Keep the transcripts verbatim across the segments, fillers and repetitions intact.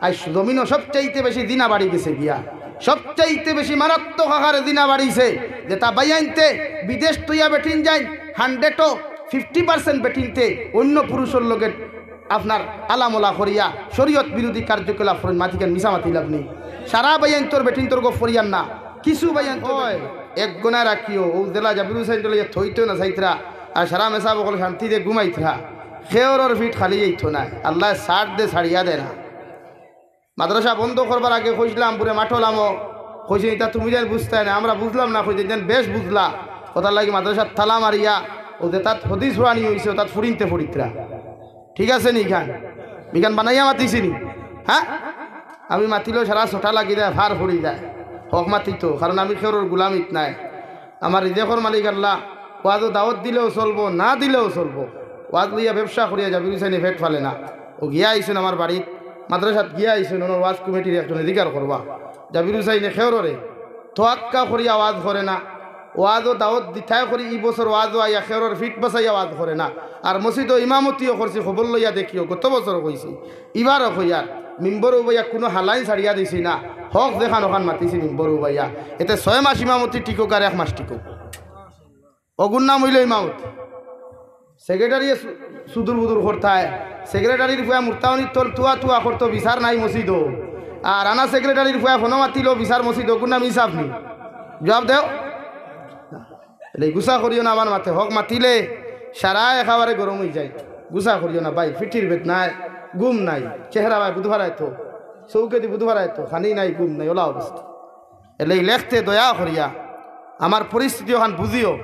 আইজ জমিনো সবচাইতে বেশি জিনা বাড়ি গেছে গিয়া, সবচাইতে বেশি মারাত্মক আকারে জিনা বাড়িছে। যেতা বাইয়াইন্তে বিদেশ থইয়া বেটিন যাইন, হান্ড্রেডও ফিফটি পার্সেন্ট বেটিন্তে অন্য পুরুষর লগে আপনার আলামলা করিয়া শরীয়ত বিরোধী কার্যকলাপ করইন। মাতিকান মিছা মাতিলাম নি? সারা বাইয়াইন্তর বেটিন্তর গফ করিয়ার না, কিছু বাইয়াইন্তর। এক গুণা রাখিও, অউ যেলা জাবির হুসাইন লইয়া থইতো না চাইতরা, আর সারা মেসাব অকল শান্তিতে ঘুমাইতরা। খেওরর ফিট খালি যাইতো নায়, আল্লায় ছাড় দে, ছাড়িয়া দে না। মাদ্রাসা বন্ধ করবার আগে কইছলাম, বুরে মাঠো লামো, কইছে, "ইতা তুমি যেন বুঝতায় না, আমরা বুঝলাম না," কইছে, "যেন বেশ বুঝলা।" অতার লাগি মাদ্রাসাত তালা মারিয়া, অউ যেতাত হদিস পড়ানি অইছে, অতাত ফুরিনতে ফুরিতরা। ঠিক আছে নি ইখান? ইখান বানাইয়া মাতিছি নি? হ্যাঁ? আমি মাতিলেও সারা ছটা লাগি যায়, ফার ফুরি যায়। হক মাতিতো, কারণ আমি খেওরর গুলামিত নায়। আমার রিজেকর মালিক আল্লাহ, ওয়াজো দাওয়াত দিলেও চলবো, না দিলেও চলবো। ওয়াজ লইয়া ব্যবসা করিয়া জাবির হুসাইনে পেট ফালে না। অউ গিয়া আইছইন আমার বাড়িত, মাদ্রাসাত গিয়া আইছইন, অনর ওয়াজ কমিটির একজনে জিকার করবা। জাবির হুসাইনে খেওররে তোয়াক্কা করিয়া ওয়াজ করে না। ওয়াজো দাওয়াত দিতায় করি, ই বছর ওয়াজো আইয়া খেওরর ফিট বাঁচাইয়া ওয়াজ করে না। আর মসজিদো ইমামতিও করছি, খবর লইয়া দেখিও, গত বছর কইছি, ইবারও কইয়ার, মিম্বর উবাইয়া কুনু হালাইন ছাড়িয়া দিছি না। হক যেখান অখান মাতিছি মিম্বর উবাইয়া। এতে ছয় মাস ইমামতি টিকুক আর এক মাস টিকুক। অগুর নাম অইলো ইমামতি। সেক্রেটারিয়ে সু-, সুদুর বুদুর করতায়। সেক্রেটারির ফুয়া মুর্তাউনির তল তুয়া তুয়া করতো, বিচার নাই মসজিদো। আর আনা সেক্রেটারির ফুয়া ফোনো মাতিলো, বিচার মসজিদো। অগুর নাম ইনসাফ নি? জবাব দেও। এলে গুসা করিও না আমার মাতে। হক মাতিলে সারা একেবারে গরম অইযায়। গুসা করিও না ভাই, ফিটির বেদ নাই, ঘুম নাই, চেহারা ভাই বুধবারায় তো, চউখেদি বুধবারায় তো, খানি নাই, ঘুম নাই, অলা অবস্থা। এলে লেখতে দয়া করিয়া আমার পরিস্থিতি অখান বুঝিও,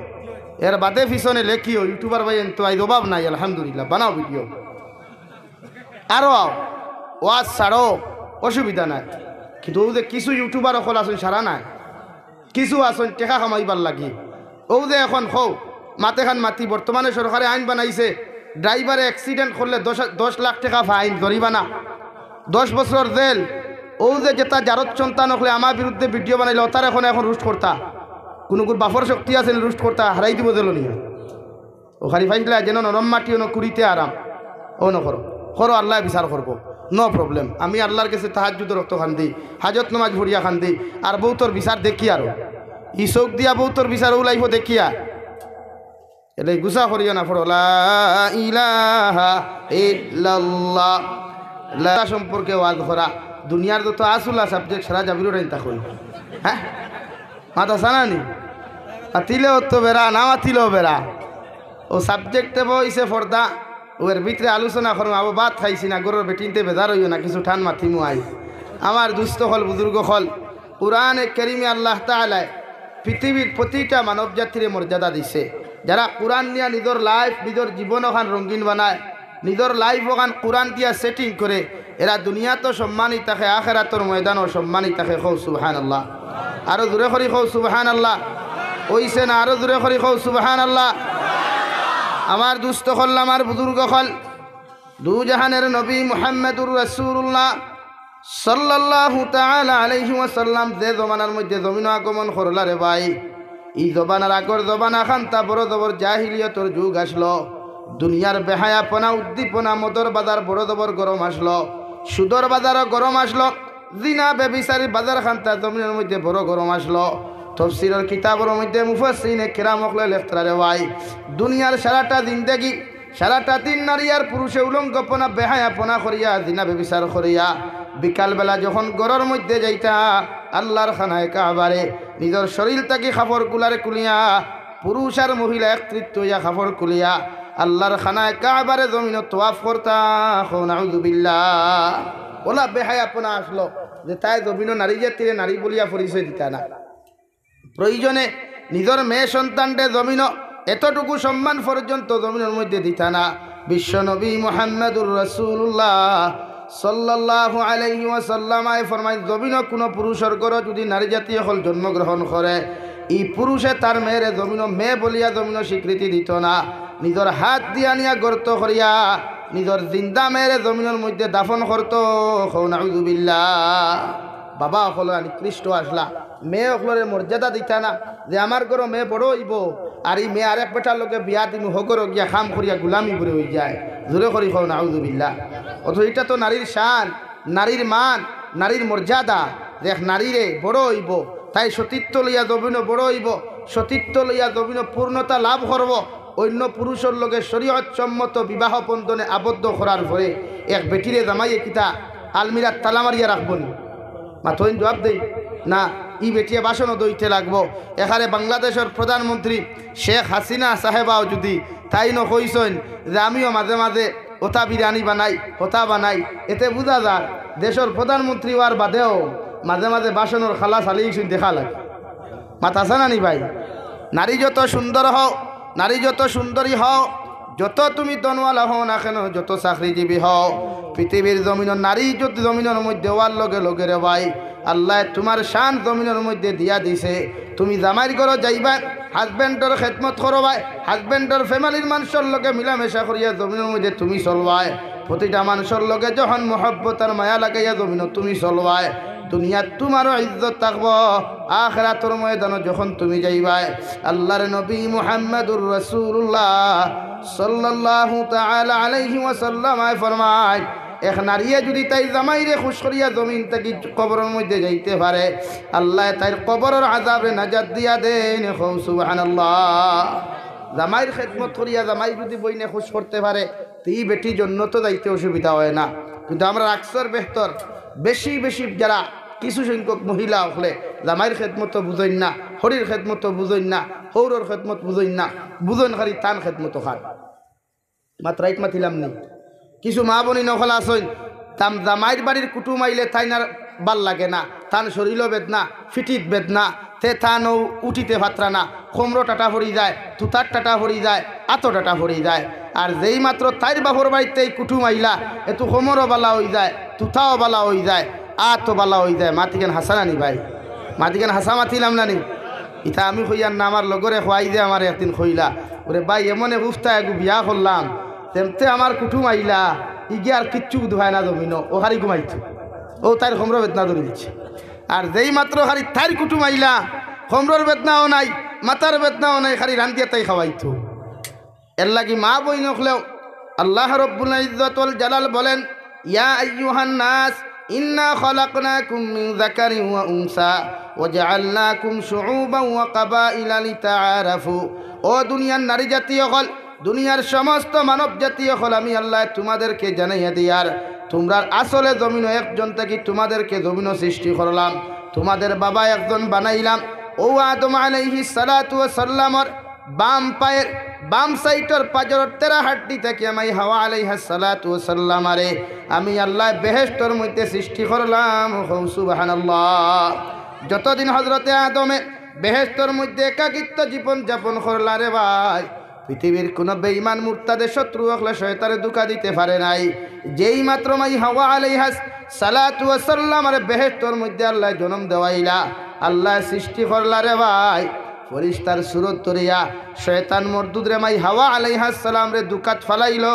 এর বাদে পিছনে লেখিও। ইউটিউবার ভাইয়াইন তো আইজ অভাব নাই, আলহামদুলিল্লাহ, বানাও ভিডিও, আরো আও, ওয়াজ ছাড়ো, অসুবিধা নাই। কিন্তু অউ যে কিছু ইউটিউবার অকল আছইন, সারা নায়, কিছু আছইন টেকা কামাইবার লাগি। অউ যে এখন কও, মাতেখান মাতি, বর্তমানে সরকারে আইন বানাইছে, ড্রাইভারে অ্যাক্সিডেন্ট করলে দশ, দশ লাখ টেকা ফাইন, জরিমানা, দশ বছর জেল। অউ যে যেতা জারত সন্তান অকলে আমার বিরুদ্ধে ভিডিও বানাইলা, অতারে এখন, এখন রুস্ট করতা। কুনুগুর বাপর শক্তি আছে নি রুস্ট করতা, হারাই দিবো জেলো নিয়া। অউ খালি ফাইসলা যেন নরম মাটি, অনো কুড়িতে আরাম। অউ নকরো, করো, আল্লায় বিচার করবো, no problem। আমি আল্লার গেছে তাহাজ্জুদর অক্ত কান্দি, হাজত নমাজ পড়িয়া কান্দি, আর বউতর বিচার দেখিয়ার। ই চউখ দিয়া বউতর বিচার অউ লাইফো দেখিয়ার। এলে গুসা করিও না, পড়ো লা ইলাহা ইল্লাল্লাহ। লা সম্পর্কে ওয়াজ করা, দুনিয়ার যত আসুলা সাবজেক্ট সারা জাবিরও টাইন তা কই। হ্যাঁ, মাথা সানা নি? মাতিলেও তো বেড়া, না মাতিলেও বেড়া। অউ সাবজেক্টে বইছে পর্দা, অউ এর ভিতরে আলোচনা করমু। আবো ভাত খাইছি না, ঘরর বেটিন্তে বেজার অইও না, কিছু ঠান মাতিমু আইজ। আমার দুস্ত অকল, বুজুর্গ অকল, কুরআনে কারীমে আল্লাহ তাআলায় পৃথিবীর প্রতিটা মানব জাতিরে মর্যাদা দিছে। যারা কুরআন নিয়া নিজর লাইফ, নিজর জীবন অখান রঙিন বানায়, নিজর লাইফ অখান কুরআন দিয়া সেটিং করে, এরা দুনিয়াত সম্মানী থাকে, আখেরাতর ময়দানও সম্মানী থাকে। কও সুবহানাল্লাহ। আরো জোরে করি কও সুবহানাল্লাহ। অইছে না? আরো জোরে করি কও সুবহানাল্লাহ। আমার দুস্ত অকল, আমার বুজুর্গ অকল, দুজাহানের নবী মুহাম্মাদুর রাসূলুল্লাহ সাল্লাল্লাহু তাআলা আলাইহি ওয়াসাল্লাম যে জমানার মধ্যে জমিনো আগমন করলা রে ভাই, ই জমানার আগর জমানা খান্তা বড় জবর জাহিলিয়তর যুগ আছলো। দুনিয়ার বেহায়াপনা, উদ্দীপনা, মদর বাজার বড় জবর গরম আছলো, সুদর বাজারও গরম আছলো, জিনা ব্যভিচারী বাজার খান্তা জমিনর মধ্যে বড় গরম আছলো। তফসিরর কিতাবর মধ্যে মুফাসসিরিনে কেরাম অকলে লেখতরা রে ভাই, দুনিয়ার সারাটা জিন্দেগি সারাটা দিন নারী আর পুরুষে উলঙ্গপনা, বেহায়াপনা করিয়া, জিনা ব্যভিচার করিয়া, বিকালবেলা যখন ঘরর মধ্যে যাইতা, আল্লার খানায়ে কাবারে নিজর শরীল থাকি কাপড় গুলারে খুলিয়া, পুরুষ আর মহিলা একত্রিত অইয়া কাপড় খুলিয়া আল্লার খানায়ে কাবারে জমিনো তওয়াফ করতা। কও নাউজুবিল্লাহ। অলা বেহায়াপনা আছলো যে তাই জমিনো নারী জাতিরে নারী বলিয়া পরিচয় দিতা না। প্রয়োজনে নিজর মেয়ে সন্তানরে জমিনো এতটুকু সম্মান পর্যন্ত জমিনর মধ্যে দিতা না। বিশ্ব নবী মুহাম্মাদুর রাসূলুল্লাহ সাল্লাল্লাহু আলাইহি ওয়াসাল্লাম আয় ফরমাইন, জমিনো কুনু পুরুষর ঘরো যুদি নারী জাতি অকল জন্মগ্রহণ করে, ই পুরুষে তার মেয়েরে জমিনো মেয়ে বলিয়া জমিনো স্বীকৃতি দিত না। নিজর হাত দিয়া নিয়া গর্ত করিয়া নিজর জিন্দা মেয়েরে জমিনর মধ্যে দাফন করত। কও নাউজুবিল্লাহ। বাবা অকল নিকৃষ্ট আছলা, মেয়ে অকলরে মর্যাদা দিতা না, যে আমার ঘরো মেয়ে বড় অইবো, আর ই মেয়ে আরেক বেটার লগে বিয়া দিমু, হগরো গিয়া কাম করিয়া গুলামি করে অইযায়। জোরে করি কও নাউজুবিল্লাহ। অথচ ইটা তো নারীর শান। নারীর মান, নারীর মর্যাদা, যে এক নারীরে বড় অইবো, তাই সতীত্ব লইয়া জমিনো বড় অইবো, সতীত্ব লইয়া জমিনো পূর্ণতা লাভ করবো, অইন্য পুরুষর লগে শরীয়ত সম্মত বিবাহ বন্ধনে আবদ্ধ করার পরে এক বেটিরে জামাইয়ে কিতা আলমিরাত তালা মারিয়া রাখবো নি? মাতইন, জুয়াব দেইন। না, ই বেটিয়ে বাসনও ধইতে লাগবো। এখানে বাংলাদেশর প্রধানমন্ত্রী শেখ হাসিনা সাহেবাও যুদি তাইনও কইছইন যে আমিও মাঝে মাঝে ওটা বিরিয়ানি বানাই, ওটা বানাই, এতে বুঝা যার দেশর প্রধানমন্ত্রী অওয়ার বাদেও মাঝে মাঝে বাসনর খালা চালিয়ে দেখা লাগে। মাত আছে না নি ভাই? নারী যত সুন্দর হও, নারী যত সুন্দরী হও, যত তুমি ধনওয়ালা হও না কেন, যত চাকরিজীবী হও, পৃথিবীর জমিনর নারী যত জমিনর মধ্যে অওয়ার লগে লগে রে ভাই, আল্লায় তুমার শান জমিনর মধ্যে দিয়া দিছে। তুমি জামাইর ঘরো যাইবায়, হাজব্যান্ডর খেদমত করবায়, হাজব্যান্ডর ফ্যামিলির মানষর লগে মিলামেশা করিয়া জমিনর মধ্যে তুমি চলবায়। প্রতিটা মানষর লগে যখন মহব্বত আর মায়া লাগাইয়া জমিনো তুমি চলবায়, দুনিয়াত তুমারও ইজ্জত থাকবো। আখিরাতর ময়দানো যখন তুমি যাইবায়, আল্লাহর নবী মুহাম্মাদুর রাসূলুল্লাহ সাল্লাল্লাহু তাআলা আলাইহি ওয়াসাল্লাম আয় ফরমায়, এক নারীয়ে যুদি তাইর জামাইরে খুশ করিয়া জমিন থাকি কবরর মধ্যে যাইতে পারে, আল্লায় তাইর কবরর আযাবরে নাজাত দিয়া দেইন। কও সুবহানাল্লাহ। জামাইর খেদমত করিয়া জামাই যুদি বইনে খুশ করতে পারে, তে ই বেটি জন্নতো যাইতে অসুবিধা অয় না। কিন্তু আমরার আকসর বেহতর বেশি বেশি যারা কিছু সংখ্যক মহিলা অকলে জামাইর খেদমতো বুঝইন না, হড়ির খেদমতো বুঝইন না, হউরর খেদমত বুঝইন না, বুঝইন খালি তান খেদমতো খান। মাত রাইট মাতিলাম নি? কিছু মা বইন অকল আছইন, তান জামাইর বাড়ির কুটুম আইলে তাইন আর ভালা লাগে না, তান শরীলো বেদনা, ফিটিত বেদনা, তে তানও উঠিতে পাতরা না, কোমরো টাটা পড়ি যায়, তুতার টাটা পড়ি যায়, আতো টাটা পড়ি যায়। আর যেই মাত্র তাইর বাপর বাড়িত থাকি কুটুম আইলা, এতু কোমরও ভালা অই যায়, তুতাও ভালা অই যায়, আতো ভালা অই যায়। মাতিখান হাছা না নি ভাই? মাতিখান হাছা মাতিলাম না নি? ইতা আমি কইয়ার না, আমার লগরে কওয়াই যে আমারে একদিন কইলা, "ওরে ভাই, এমন এক উফতা এগু বিয়া করলাম, তেমতে আমার কুটুম আইলা, ইগে আর কিচ্ছু বুঝায় না জমিনো, ও খালি ঘুমাইতো, ও তাইর কোমরো বেদনা ধরি দিছে।" আর যেই মাত্র খালি তাইর কুটুম আইলা, কোমরর বেদনাও নাই, মাথার বেদনাও নাই, খালি রান্দিয়া তাই খাওয়াইতো। এর লাগি মা বইন অকলেও আল্লাহ রব্বুল ইজ্জত ওয়াল জালাল বলেন, "ইয়া আইয়ুহান নাস, ইন্না খালাকনাকুম মিন যাকারিন ওয়া উনসা ওয়া জাআলনাকুম শুউবান ওয়া কাবাইলা লিতাআরাফু।" ও দুনিয়ার নারী জাতি অকল, দুনিয়ার সমস্ত মানব জাতি অকল, আমি আল্লায় তুমাদেরকে জানাইয়া দিয়ার, তুমরার আসলে জমিনো একজন থাকি তুমাদেরকে জমিনো সৃষ্টি করলাম, তুমাদের বাবা একজন বানাইলাম। ও আদম আলাইহিস সালাতু ওয়াস সালামর বাম পায়ের, বাম সাইডর পাজরর তেরা হাড্ডি থাকি আমি হাওয়া আলাইহাস সালাতু ওয়াস সালামারে আমি আল্লায় বেহেশতর মধ্যে সৃষ্টি করলাম। কও সুবহানাল্লাহ। যতদিন হযরতে আদমে বেহেশতর মধ্যে একাকিত্ব জীবন যাপন করলা রে ভাই, পৃথিবীর কুনু বেঈমান মুরতাদে শত্রু অকলে শয়তানে ধোকা দিতে পারে নাই। যেই মাত্র মাই হাওয়া আলাইহাস সালাতু ওয়াস সালামারে বেহেশতর মধ্যে আল্লায় জন্ম দেওয়াইলা, আল্লায় সৃষ্টি করলা রে ভাই, ফিরিস্তার সুরত ধরিয়া শয়তান মরদুদরে মাই হাওয়া আলাইহাস সালামরে ধোকাত ফালাইলো।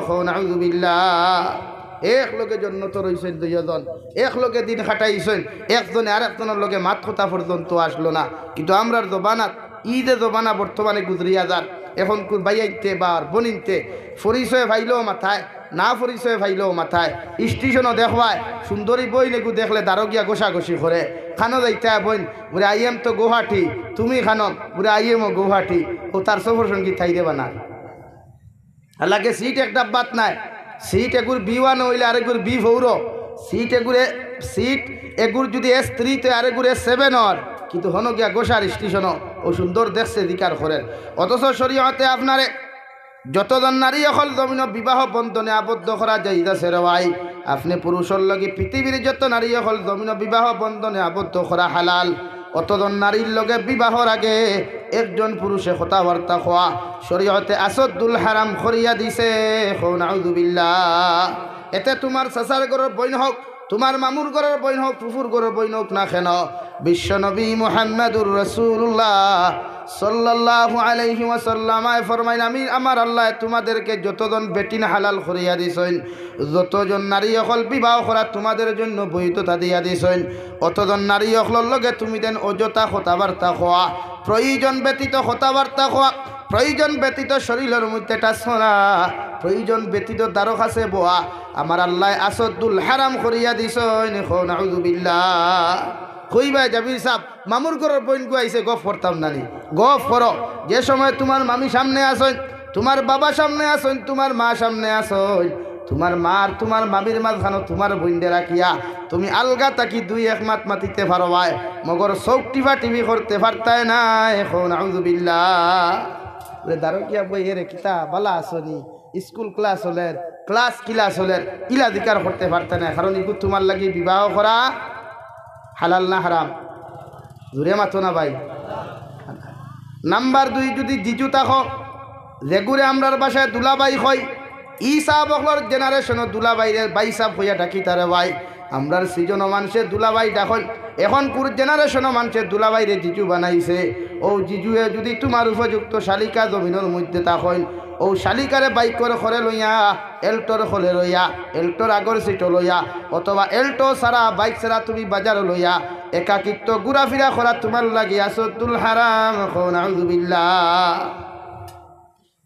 কও নাউজুবিল্লাহ। এক লগে জন্নতো রইছইন দুইজন, এক লগে দিন কাটাইছইন, একজনে আরেকজনর লগে মাত-কথা পর্যন্ত আসলো না। কিন্তু আমরার জমানাত, ই যে জমানা বর্তমানে গুজরিয়া যার, এখনকুর ভাইয়াইন্তে বা বইনাইন্তে পরিচয় পাইলেও মাথায়, না পরিচয় পাইলেও মাথায়, স্টেশনো দেখবায় সুন্দরী বইন এগু দেখলে দারোগিয়া গোসাগোসি করে, "কানো যাইতায় বইন?" "বুলে, I am তো গুয়াহাটি।" "তুমি কানো?" "বুলে, I am ও গুয়াহাটি।" ও তার সফর সঙ্গী তাইরে বানার। আর লাগে সিট এক ডাব্বাত নাই, সিট এগুর বি ওয়ান অইলে আরেগুর বি ফোরও, সিট এগুরে, সিট এগুর যুদি এস থ্রি তে আরেগুর এস সেভেন অর, কিন্তু হনো গিয়া গোসার স্টেশনো ও সুন্দর দেখছে জিকার করের। অথচ শরীয়তে আপনারে যতজন নারী অকল জমিনো বিবাহ বন্ধনে আবদ্ধ করা জায়েজ আছে রে ভাই। আপনে পুরুষর লগে পৃথিবীর যত নারী অকল জমিনো বিবাহ বন্ধনে আবদ্ধ করা হালাল। অতজন নারীর লগে বিবাহর আগে একজন পুরুষে কথাবার্তা কওয়া শরীয়তে আসাদুল হারাম করিয়া দিছে। কও নাউজুবিল্লাহ। এতে তুমার চাচার ঘরর বইন হউক, তুমার মামুর ঘরর বইন হউক, ফুফুর ঘরর বইন হউক না কেন, বিশ্বনবী মুহাম্মাদুর রাসূলুল্লাহ সাল্লাল্লাহু আলাইহি ওয়াসাল্লাম আয় ফরমাইন, "আমি আমার আল্লায় তুমাদেরকে যতজন বেটিন হালাল করিয়া দিছইন, যতজন নারী অকল বিবাহ করা তুমাদের জন্য বৈধতা দিয়া দিছইন, অতজন নারী অকলর লগে তুমি যেন অযথা কথাবার্তা কওয়া, প্রয়োজন ব্যতীত কথাবার্তা কওয়া, প্রয়োজন ব্যতীত শরীলর মধ্যে টাচ করা, প্রয়োজন ব্যতীত দ্বারো কাছে বওয়া, আমার আল্লায় আছদ্দুল হারাম করিয়া দিছইন। কও নাউজুবিল্লাহ। কইবায়, "জাবির সাব, মামুর ঘরর বইনগু আইছে, গফ করতাম না নি?" গফ করো। যে সময় তুমার মামি সামনে আছইন, তুমার বাবা সামনে আছইন, তুমার মা সামনে আছইন, তুমার মা আর তুমার মামির মাঝখানো তুমার বইনরে রাখিয়া তুমি আলগা থাকি দুই এক মাত মাতিতে পারবায়, মগর চউখ টিপা টিপি করতে পারতায় নায়। কও নাউজুবিল্লাহ। বলে, "দারোগিয়া বই, এরে কিতা বালা আছনি? স্কুল ক্লাস অইলের, ক্লাস কিলাস অইলের, ইলা জিকার করতে পারতায় নায়, কারণ ইগু তুমার লাগি বিবাহ করা হালাল না হারাম?" জুরে মাতো না ভাই। নাম্বার দুই, যুদি জিজু থাকো, যেগুরে আমরার ভাষায় দুলাভাই কই, ই সাব অকলর জেনারেশনো দুলাভাইরে ভাই সাব কইয়া ডাকিতা রে ভাই। আমরার সিজনো মানষে দুলাভাই ডাকইন, অখনকুর জেনারেশনো মানষে দুলাভাইরে জিজু বানাইছে। অউ জিজুয়ে যুদি তুমার উপযুক্ত শালিকা জমিনর মধ্যে থাকইন, অউ শালিকারে বাইকর খরে লইয়া, এল্টোর খরে লইয়া, এল্টোর আগর সিটো লইয়া, অথবা এল্টো ছাড়া, বাইক ছাড়া তুমি বাজারো লইয়া একাকিত্ব ঘুরাফিরা করা তুমার লাগি আছদ্দুল হারাম। কও নাউজুবিল্লাহ।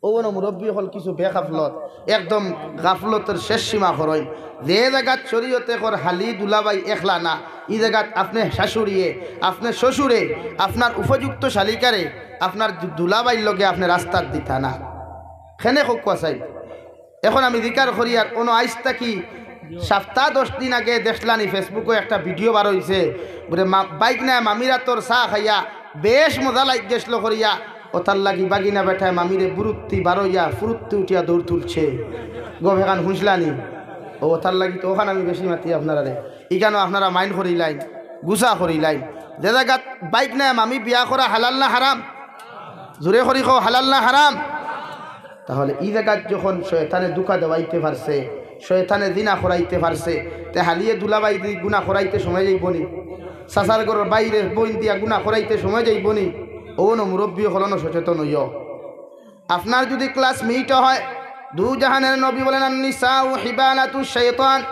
অউ অনো মুরব্বি অকল কিছু বেগাফলত, একদম গাফলতর শেষ সীমা করইন। যে জাগাত শরীয়তে কর হালি দুলাভাই একলা না, ই জাগাত আপনে শাশুড়িয়ে, আপনে শ্বশুরে, আপনার উপযুক্ত শালিকারে, আপনার দু-, দুলাভাইর লগে আপনে রাস্তাত দিতা না। কেনে কউক্কা চাই। অখন আমি জিকার করি, আর অনো আইজ থাকি সাপ্তা দশ দিন আগে দেখলানি Facebook-ও একটা ভিডিও বার অইছে, বুলে মা-, বাইগনায় মামির আতর চা খাইয়া বেশ মজা লাগি গেছলো করিয়া, অতার লাগি বাগিনা বেটায় মামিরে বুরুত্তি বারইয়া ফুরুত্তি উঠিয়া দৌড় তুলছে। গফ এখান হুনছলানি? অউ, অতার লাগি তো অখান আমি বেশি মাতি আপনারারে। ইখানো আপনারা মাইন্ড করিলাইন, গুসা করিলাইন। যে জাগাত বাইগনায় মামি বিয়া করা হালাল না হারাম? জুরে করি কও, হালাল না হারাম? তাহলে ই জাগাত যখন শয়তানে ধুকা দেওয়াইতে পারছে, শয়তানে জিনা করাইতে পারছে, তে হালিয়ে দুলাভাইদি গুনা করাইতে সময় যাইবো নি? চাচার ঘরর বাইরে বইন দিয়া গুনা করাইতে সময় যাইবো নি? অউ অনো মুরব্বি অকল অনো সচেতন অইও। আপনার যুদি ক্লাসমেটও হয়, দু জাহানের নবী বলেন, "আন-নিসাউ হিবানাতু শাইতান,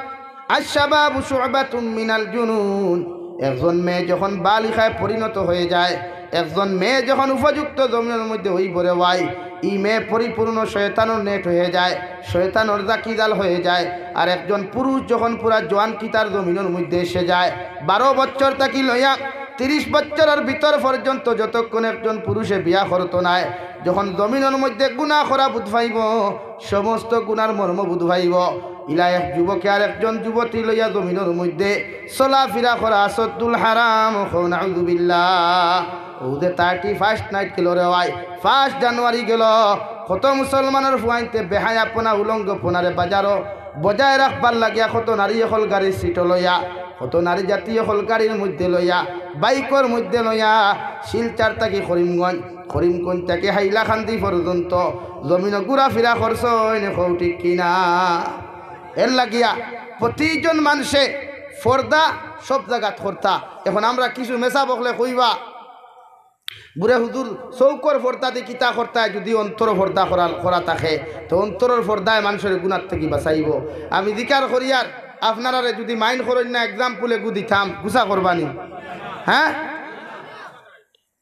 আশ-শাবাবু শুবাতুম মিনাল জুনুন।" একজন মেয়ে যখন বালিগায় পরিণত হয়ে যায়, একজন মেয়ে যখন উপযুক্ত জমিনর মধ্যে অইবো রে ভাই, ই মেয়ে পরিপূর্ণ শয়তানর নেট হয়ে যায়, শয়তানর জাকিজাল হয়ে যায়। আর একজন পুরুষ যখন পুরা জোয়ান কিতার জমিনর মধ্যে এসে যায়, বারো বছর থাকি লইয়া তিরিশ বছরর ভিতর পর্যন্ত যতক্ষণ একজন পুরুষে বিয়া করতো নায়, যখন জমিনর মধ্যে গুনা করা বুঝ পাইবো, সমস্ত গুনার মর্ম বুঝ পাইবো, ইলা এক যুবকে আর একজন যুবতী লইয়া জমিনর মধ্যে চলাফিরা করা আছদ্দুল হারাম। কও নাউজুবিল্লাহ। অউ যে thirty first night গেলো রে ভাই, first জানুয়ারি গেলো, কত মুসলমানর ফুয়াইন্তে বেহায়াপনা উলঙ্গপনারে বাজারো বজায় রাখবার লাগিয়া কত নারী অকল গাড়ির সিটো লইয়া, কত নারী জাতি অকল গাড়ির মধ্যে লইয়া, বাইকর মধ্যে লইয়া, শিলচর থাকি করিমগঞ্জ, করিমগঞ্জ থাকি হাইলাকান্দি পর্যন্ত জমিনো ঘুরাফিরা করছইন, কও ঠিক কিনা? এর লাগিয়া প্রতিজন মানষে পর্দা সব জাগাত করতা। অখন আমরা কিছু মেসাব অকলে কইবা, "বুরে হুজুর, চউখর পর্দাদি কিতা করতায়, যুদি অন্তরো পর্দা করা, করা থাকে, তে অন্তরর পর্দায় মানষরে গুনার থাকি বাচাইবো।" আমি জিকার করিয়ার, আপনারারে যুদি মাইন্ড করইন না, example এগু দিতাম, গুসা করবানি? হ্যাঁ?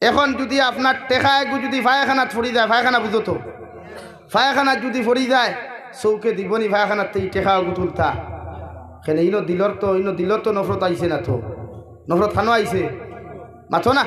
অখন যুদি আপনার টেকা এগু যুদি পায়খানাত পড়ি যায়, পায়খানা বুঝো তো, পায়খানাত যুদি পড়ি যায়, চউখে দিবো নি পায়খানাত থাকি টেকা এগু তুলতা? কেনে ইনো দিলর তো, ইনো দিলো তো নফরত আইছে না তো, নফরত খানো আইছে? মাতো না।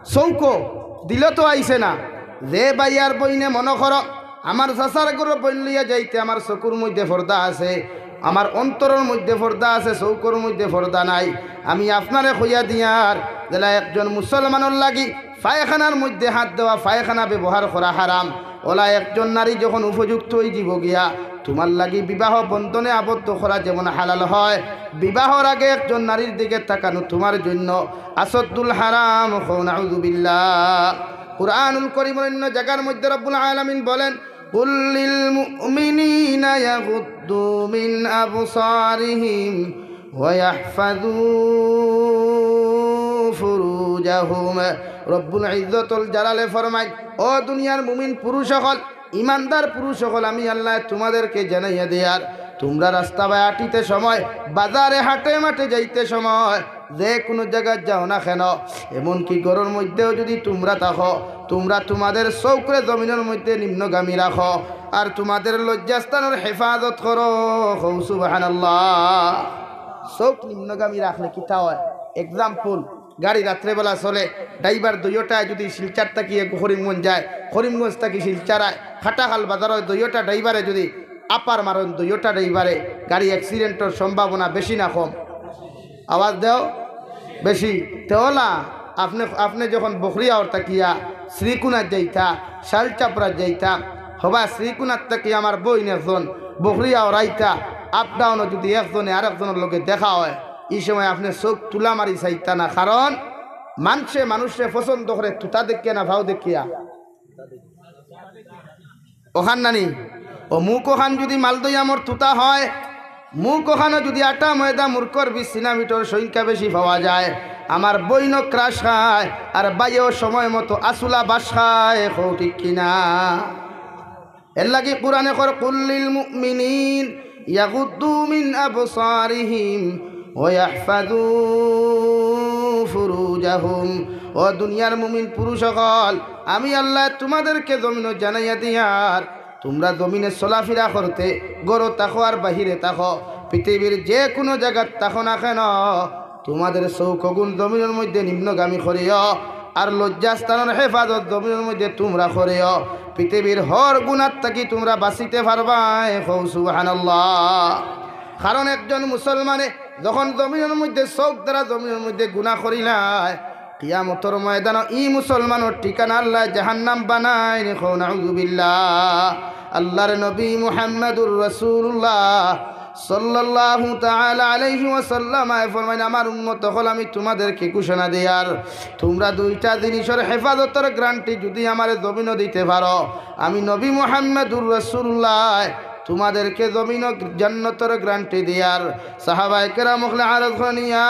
চউখো, দিলো তো আইছে না। যে ভাই আর বইনে মনো করো, আমার চাচার ঘরর বইন লইয়া যাইতে আমার চকুর মধ্যে পর্দা আছে, আমার অন্তরর মধ্যে পর্দা আছে, চউখর মধ্যে পর্দা নাই, আমি আপনারে কইয়া দিয়ার, যেলা একজন মুসলমানর লাগি পায়খানার মধ্যে হাত দেওয়া, পায়খানা ব্যবহার করা হারাম, অলা একজন নারী যখন উপযুক্ত অইযিবো গিয়া, তুমার লাগি বিবাহ বন্ধনে আবদ্ধ করা যেমন হালাল হয়, বিবাহর আগে একজন নারীর দিকে তাকানো তুমার জন্য আছদ্দুল হারাম। কও নাউজুবিল্লাহ। কুরআনুল করিমর অন্য জাগার মধ্যে রব্বুল আলামিন বলেন, "কুল লিল মুমিনিনা ইয়াগুদ্দু মিন আবসারিহিম ওয়া ইয়াহফাযু ফুরুজাহুম।" রব্বুল ইজ্জতুল জালালে ফরমাইন, "ও দুনিয়ার মুমিন পুরুষ অকল, ইমানদার পুরুষ অকল, আমি আল্লায় তুমাদেরকে জানাইয়া দেয়ার, তুমরা রাস্তা বায় আটিতে সময়, বাজারে হাটে মাঠে যাইতে সময়, যে কুনু জাগাত যাও না কেন, এমনকি ঘরর মধ্যেও যুদি তুমরা থাকো, তুমরা তুমাদের চউখরে জমিনর মধ্যে নিম্নগামী রাখো, আর তুমাদের লজ্জাস্থানর হেফাজত করো। কও সুবহানাল্লাহ। চউখ নিম্নগামী রাখলে কিতা অয়? Example, গাড়ি রাত্রেবেলা চলে, ড্রাইভার দুইওটায় যুদি শিলচর থাকি এগু করিমগঞ্জ যায়, করিমগঞ্জ থাকি শিলচর আয়, কাটাখাল বাজারর দুইওটা ড্রাইভারে যুদি আপার মারইন, দুইওটা ড্রাইভারে, গাড়ি accident-র সম্ভাবনা বেশি না কম? আওয়াজ দেও, বেশি। তে অলা, আপনে, আপনে যখন বখরিয়াওর থাকিয়া শ্রীকুনাত যাইতা, শালচাপড়াত যাইতা, হবা শ্রীকুনাত থাকি আমার বইন একজন বখরিয়াওর আইতা, up down-ও যুদি একজনে আরেকজনর লগে দেখা অয়, ই সময় আপনে চউখ তুলা মারি চাইতা না, কারণ মানষে মানুষরে পছন্দ করে তুতা দেখিয়া না ফাও দেখিয়া? অখান নানি? অউ মুখ অখান যুদি মালদৈয়ামর তুতা হয়, মুখ অখানো যুদি আটা ময়দা মুরকর বীজ সিনামিটর সংখ্যা বেশি পাওয়া যায়, আমার বইনও crush খায়, আর ভাইয়েও সময় মতো আসুলা বাস খায়। কও ঠিক কিনা? এরলাগি কুরআনে কর, "কুল্লিল মুমিনিন ইয়াগুদ্দু মিন আবসারিহিম ওয়া ইয়াহফাজু ফুরুজাহুম।" ও দুনিয়ার মুমিন পুরুষ অকল, আমি আল্লায় তুমাদেরকে জমিনো জানাইয়া দিয়ার, তুমরা জমিনে চলাফিরা করতে, ঘরো থাকো আর বাহিরে থাকো, পৃথিবীর যে কুনু জাগাত থাকো না কেন, তুমাদের চউখগুন জমিনর মধ্যে নিম্নগামী করিও, আর লজ্জাস্থানর হেফাজত জমিনর মধ্যে তুমরা করিও। পৃথিবীর হর গুনার থাকি তুমরা বাঁচিতে পারবায়। কও সুবহানাল্লাহ। কারণ একজন মুসলমানে যখন জমিনর মধ্যে চউখ দ্বারা জমিনর মধ্যে গুনা করিলায়, কিয়ামতর ময়দানো ই মুসলমানর ঠিকানা আল্লায় জাহান্নাম বানাইন। কও নাউজুবিল্লাহ। আল্লাহর নবী মুহাম্মাদুর রাসূলুল্লাহ সাল্লাল্লাহু তাআলা আলাইহি ওয়াসাল্লাম আয় ফরমাইন, "আমার উম্মত অকল, আমি তুমাদেরকে ঘোষণা দেয়ার, তুমরা দুইটা জিনিসর হেফাজতর গ্যারান্টি যুদি আমারে জমিনো দিতে পারো, আমি নবী মুহাম্মাদুর রাসূলুল্লাহ তুমাদেরকে জমিনো জান্নাতর গ্যারান্টি দেয়ার।" সাহাবায়ে কেরাম অকলে আরজ করইন, "ইয়া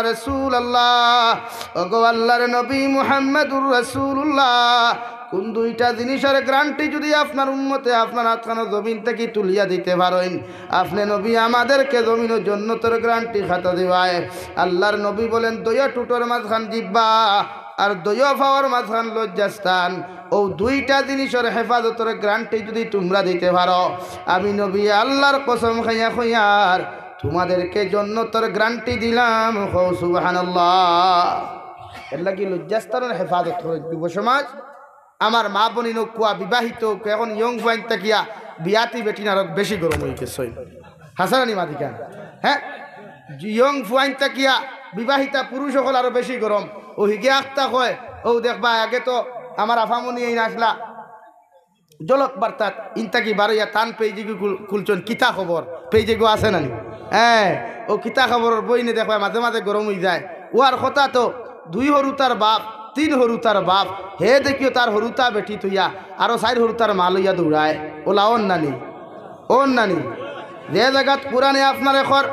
রাসূলুল্লাহ, ওগো আল্লাহর নবী মুহাম্মাদুর রাসূলুল্লাহ, কুন দুইটা জিনিসর গ্যারান্টি যুদি আপনার উম্মতে আপনার আতখানো জমিন থাকি তুলিয়া দিতে পারইন, আপনে নবী আমাদেরকে জমিনো জান্নাতর গ্যারান্টি খাতা দিবায়।" আল্লাহর নবী বলেন, "দুইও ঠুটর মাঝখান জিব্বা, আর দুইও পাওর মাঝখান লজ্জাস্থান, অউ দুইটা জিনিসর হেফাজতর গ্যারান্টি যুদি তুমরা দিতে পারো, আমি নবী আল্লাহর কসম খাইয়া কইয়ার, তুমাদেরকে জান্নাতর গ্যারান্টি দিলাম।" কও সুবহানাল্লাহ। এরলাগি লজ্জাস্থানর হেফাজত করো যুব সমাজ। আমার মা বইন অকল, বিবাহিত অকল, এখন young ফুয়াইন থাকিয়া বিয়াতি বেটিন আরো বেশি গরম অইগেছে। হাছা নানি মাত ইখান? হ্যাঁ, young ফুয়াইন থাকিয়া বিবাহিতা পুরুষ অকল আরো বেশি গরম। অউ হিগে আখতা কয়, অউ দেখবায়, আগে তো আমার আফামনি এইন আছলা, ঝলক বার্তাত ইন থাকি বারইয়া তান পেইজেগু খুল-, খুলছইন, কিতা খবর? পেইজেগু আছে নানি? হ্যাঁ, অউ কিতা খবরর বইনে দেখবায় মাঝে মাঝে গরম অইযায়। অউ আর কথা তো, দুই হুরুতার বাপ, তিন হুরুতার বাপ, হে দেখিও তার হুরুতা বেটি থইয়া আরো চাইর হুরুতার মা লইয়া দৌড়ায়। অলা অন নানি? অন নানি? যে জাগাত কুরআনে আপনারে কর,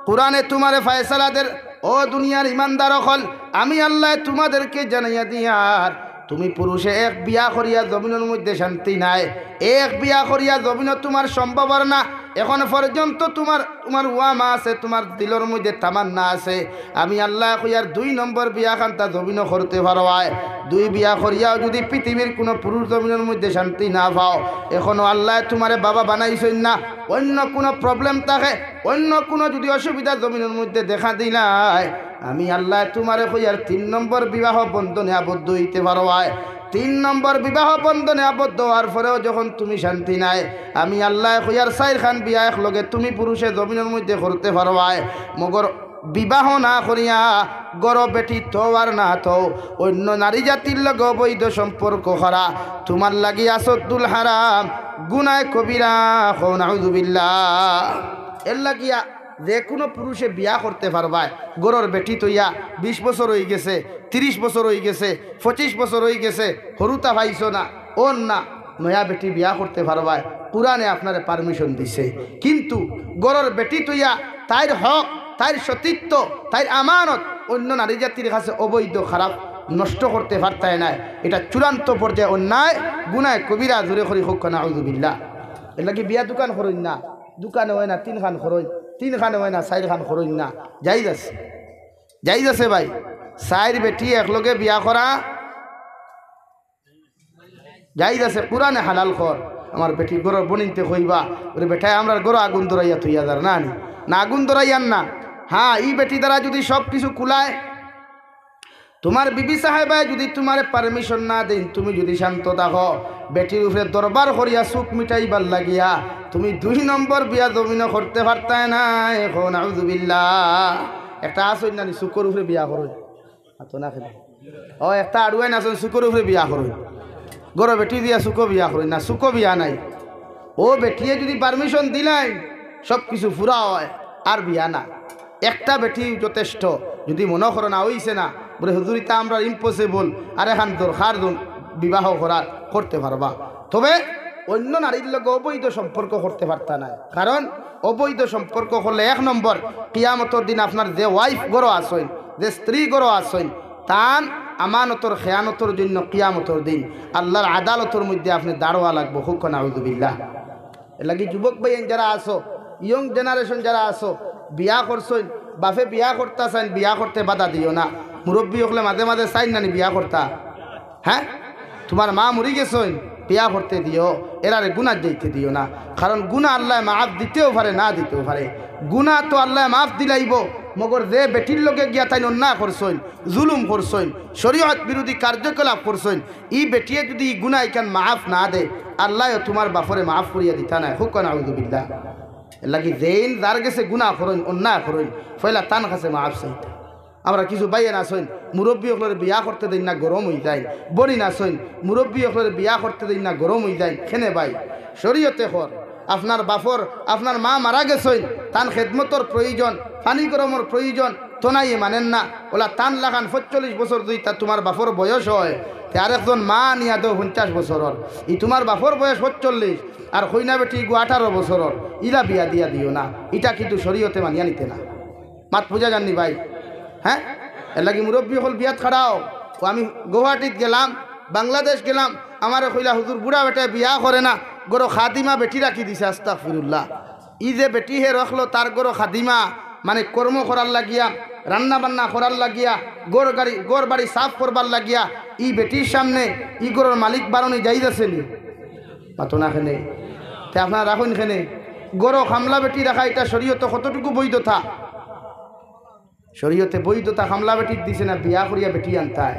কুরআনে তুমারে ফয়সালা দের, ও দুনিয়ার ইমানদার অকল, আমি আল্লায় তুমাদেরকে জানাইয়া দিয়ার, তুমি পুরুষে এক বিয়া করিয়া জমিনর মধ্যে শান্তি নাই, এক বিয়া করিয়া জমিনো তুমার সম্ভব অর না। এখন পর্যন্ত তুমার, তুমার ওয়ামা আছে, তুমার দিলর মধ্যে তামান্না আছে, আমি আল্লায় কইয়ার দুই নম্বর বিয়া খান্তা জমিনো করতে পারবায়। দুই বিয়া করিয়াও যুদি পৃথিবীর কুনু পুরুষ জমিনর মধ্যে শান্তি না পাও, এখনো আল্লায় তুমারে বাবা বানাইছইন না, অইন্য কুনু problem থাকে, অইন্য কুনু যুদি অসুবিধা জমিনর মধ্যে দেখা দিলায়, আমি আল্লায় তুমারে কইয়ার তিন নম্বর বিবাহ বন্ধনে আবদ্ধ অইতে পারবায়। তিন নম্বর বিবাহ বন্ধনে আবদ্ধ অওয়ার পরেও যখন তুমি শান্তি নাই, আমি আল্লায় কইয়ার চাইরখান বিয়া একলগে তুমি পুরুষে জমিনর মধ্যে করতে পারবায়। মগর বিবাহ না করিয়া ঘরো বেটি থও আর না থও, অইন্য নারী জাতির লগে অবৈধ সম্পর্ক করা তুমার লাগি আসাদ্দুল হারাম, গুনায়ে কবিরা। কও নাউজুবিল্লাহ। এরলাগিয়া যে কুনু পুরুষে বিয়া করতে পারবায়, ঘরর বেটি থইয়া বিশ বছর অইগেছে, তিরিশ বছর অইগেছে, পঁচিশ বছর অইগেছে, হুরুতা পাইছো না, অর না, নয়া বেটি বিয়া করতে পারবায়, কুরআনে আপনারে permission দিছে। কিন্তু ঘরর বেটি থইয়া তাইর হক, তাইর সতীত্ব, তাইর আমানত অইন্য নারী জাতির কাছে অবৈধ খারাপ নষ্ট করতে পারতায় নায়। ইটা চূড়ান্ত পর্যায়ে অন্যায়, গুনায়ে কবিরা, জোরে করি কউক্কা নাউজুবিল্লাহ। এরলাগি বিয়া দুখান করইন না, দুখানে অয় না, তিনখান করইন, তিনখানে অয় না, চাইরখান করইন না। জায়েজ আছে, জায়েজ আছে ভাই। চাইর বেটি একলগে বিয়া করা জায়েজ আছে, কুরআনে হালাল কর। আমার বেটি ঘরর বইনিন্তে কইবা, "ওরে বেটায়, আমরার ঘরো আগুন ধরাইয়া থইয়া যার না নি, না আগুন ধরাইয়ার না।" হ্যাঁ, ই বেটি দ্বারা যুদি সব কিছু কুলায়, তুমার বিবি সাহেবায় যুদি তুমারে permission না দেইন, তুমি যুদি শান্ত থাকো, বেটির উপরে দরবার করিয়া সুখ মিটাইবার লাগিয়া তুমি দুই নম্বর বিয়া জমিনো করতে পারতায় নায়। কও নাউজুবিল্লাহ। একটা আছইন নানি সুখর উপরে বিয়া করইন, মাতো না কেনে? ও, একটা আড়ুয়াইন আছইন সুখর উপরে বিয়া করইন, ঘরো বেটি দিয়া সুখো বিয়া করইন না, সুখো বিয়া নাই। ও বেটিয়ে যুদি permission দিলাইন, সব কিছু পুরা অয়, আর বিয়া না। একটা বেটি যথেষ্ট। যুদি মনো করো না অইছে না, বলে, "হুজুর, ইতা আমরার impossible, আর এখান দরকার দন-, বিবাহ করার, করতে পারবা।" তবে অইন্য নারীর লগে অবৈধ সম্পর্ক করতে পারতা নায়, কারণ অবৈধ সম্পর্ক করলে এক নম্বর, কিয়ামতর দিন আপনার যে wife ঘরো আছইন, যে স্ত্রী ঘরো আছইন, তান আমানতর খেয়ানতর জন্য কিয়ামতর দিন আল্লার আদালতর মধ্যে আপনে দাঁড়াওয়া লাগবো। কও নাউজুবিল্লাহ। এরলাগি যুবক ভাইয়াইন যারা আছো, young generation যারা আছো, বিয়া করছইন, বাফে বিয়া করতা চাইন, বিয়া করতে বাধা দিও না। মুরব্বি অকলে মাঝে মাঝে চাইন নানি বিয়া করতা, হ্যাঁ? তুমার মা মরি গেছইন, বিয়া করতে দিও, এরারে গুনাত যাইতে দিও না। কারণ গুনা আল্লায় মাফ দিতেও পারে, না দিতেও পারে। গুনা তো আল্লায় মাফ দিলাইবো, মগর যে বেটির লগে গিয়া তাইন অন্যায় করছইন, জুলুম করছইন, শরীয়ত বিরোধী কার্যকলাপ করছইন, ই বেটিয়ে যুদি ই গুনা ইখান মাফ না দেয়, আল্লায়ও তুমার বাফরে মাফ করিয়া দিতা নায়। কও নাউজুবিল্লাহ। এরলাগি যেইন যার গেছে গুনা করইন, অন্যায় করইন, পয়লা তান কাছে মাফ চাইতা। আমরা কিছু ভাইয়াইন আছইন, মুরব্বি অকলরে বিয়া করতে দেইন না, গরম অইযাইন। বইনাইন আছইন, মুরব্বি অকলরে বিয়া করতে দেইন না, গরম অইযাইন। কেনে ভাই? শরীয়তে কর, আপনার বাফর, আপনার মা মারা গেছইন, তান খেদমতর প্রয়োজন, পানি গরমর প্রয়োজন, তনাইয়ে মানেন না। অলা তান লাখান পঁয়তাল্লিশ বছর যুদি তা তুমার বাফর বয়স অয়, তে আরেকজন মা আনিয়া দেও পঞ্চাশ বছরর, ই তুমার বাফর বয়স পঁয়তাল্লিশ, আর কইনা বেটি ইগু আঠারো বছরর, ইলা বিয়া দিয়া দিও না। ইটা কিন্তু শরীয়তে মানিয়া নিতে না। মাত বুঝা যার নি ভাই? হ্যাঁ, এরলাগি মুরব্বি অকল বিয়াত খাড়াও। ও আমি গুয়াহাটিত গেলাম, বাংলাদেশ গেলাম, আমারে কইলা, "হুজুর, বুড়া বেটায় বিয়া করে না, ঘরো খাদিমা বেটি রাখি দিছে।" আস্তাগফিরুল্লাহ। ই যে বেটি হে রাখলো, তার ঘরো খাদিমা, মানে কর্ম করার লাগিয়া, রান্না বান্না করার লাগিয়া, ঘর গাড়ি, ঘর বাড়ি সাফ করবার লাগিয়া, ই বেটির সামনে ই ঘরর মালিক বারনি জায়েজ আছে নি? মাতো না কেনে? তে আপনারা রাখইন কেনে? ঘরো কামলা বেটি রাখা ইটা শরীয়তো কতটুকু বৈধতা? শরীয়তে বৈধতা কামলা বেটির দিছে না, বিয়া করিয়া বেটি আনতায়।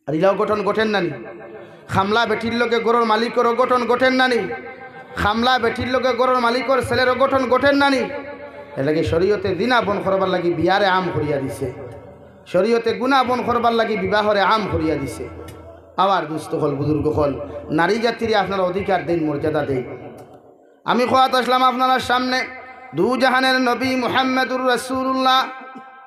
আর ইলা অঘটন ঘটের না নি? কামলা বেটির লগে ঘরর মালিকর অঘটন ঘটের না নি? কামলা বেটির লগে ঘরর মালিকর ছেলের অঘটন ঘটের না নি? এরলাগি শরীয়তে জিনা বন্ধ করবার লাগি বিয়ারে আম করিয়া দিছে। শরীয়তে গুনা বন্ধ করবার লাগি বিবাহরে আম করিয়া দিছে। আবার দুস্ত অকল, বুজুর্গ অকল, নারী জাতিরে আপনারা অধিকার দেইন, মর্যাদা দেইন। আমি কওয়াত আসলাম আপনারার সামনে, দুজাহানের নবী মুহাম্মাদুর রাসূলুল্লাহ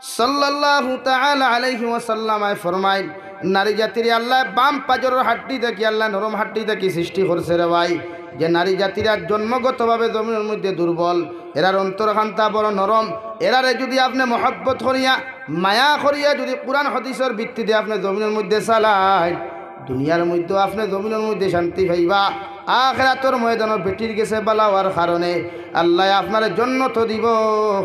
সাল্লাল্লাহু তাআলা আলাইহি ওয়াসাল্লামে ফরমাইন, নারী জাতিরে আল্লায় বাম পাজরর হাড্ডি থাকি, আল্লায় নরম হাড্ডি থাকি সৃষ্টি করছে রে ভাই। যে নারী জাতিরা জন্মগতভাবে জমিনর মধ্যে দুর্বল, এরার অন্তরখানতা বড় নরম, এরারে যুদি আপনে মহব্বত করিয়া, মায়া করিয়া যুদি কুরআন হাদিসর ভিত্তিতে আপনে জমিনর মধ্যে চালাইন, দুনিয়ার মধ্যেও আপনে জমিনর মধ্যে শান্তি পাইবা, আখেরাতর ময়দানো বেটির গেছে বালা অওয়ার কারণে আল্লায় আপনারে জন্নত দিবো।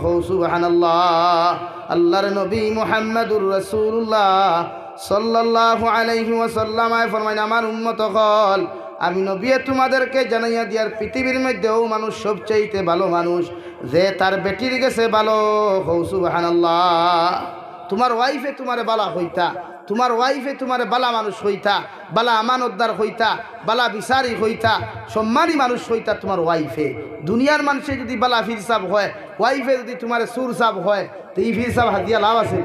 কও সুবহানাল্লাহ। আল্লার নবী মুহাম্মাদুর রাসূলুল্লাহ সাল্লাল্লাহু আলাইহি ওয়াসাল্লামে ফরমাইন, "আমার উম্মত অকল, আমি নবীয়ে তুমাদেরকে জানাইয়া দিয়ার পৃথিবীর মধ্যে অউ মানুষ সবচাইতে ভালো মানুষ, যে তার বেটির গেছে ভালো।" কও সুবহানাল্লাহ। তুমার wife এ তুমারে বালা কইতা, তুমার wife এ তুমারে বালা মানুষ কইতা, বালা আমানতদার কইতা, বালা বিচারি কইতা, সম্মানী মানুষ কইতা তুমার wife এ। দুনিয়ার মানষে যুদি বালা ফিরসাব কয়, wife এ যুদি তুমারে চুরসাব কয়, তে ই ফিরসাব হাদিয়া লাভ আছে নি?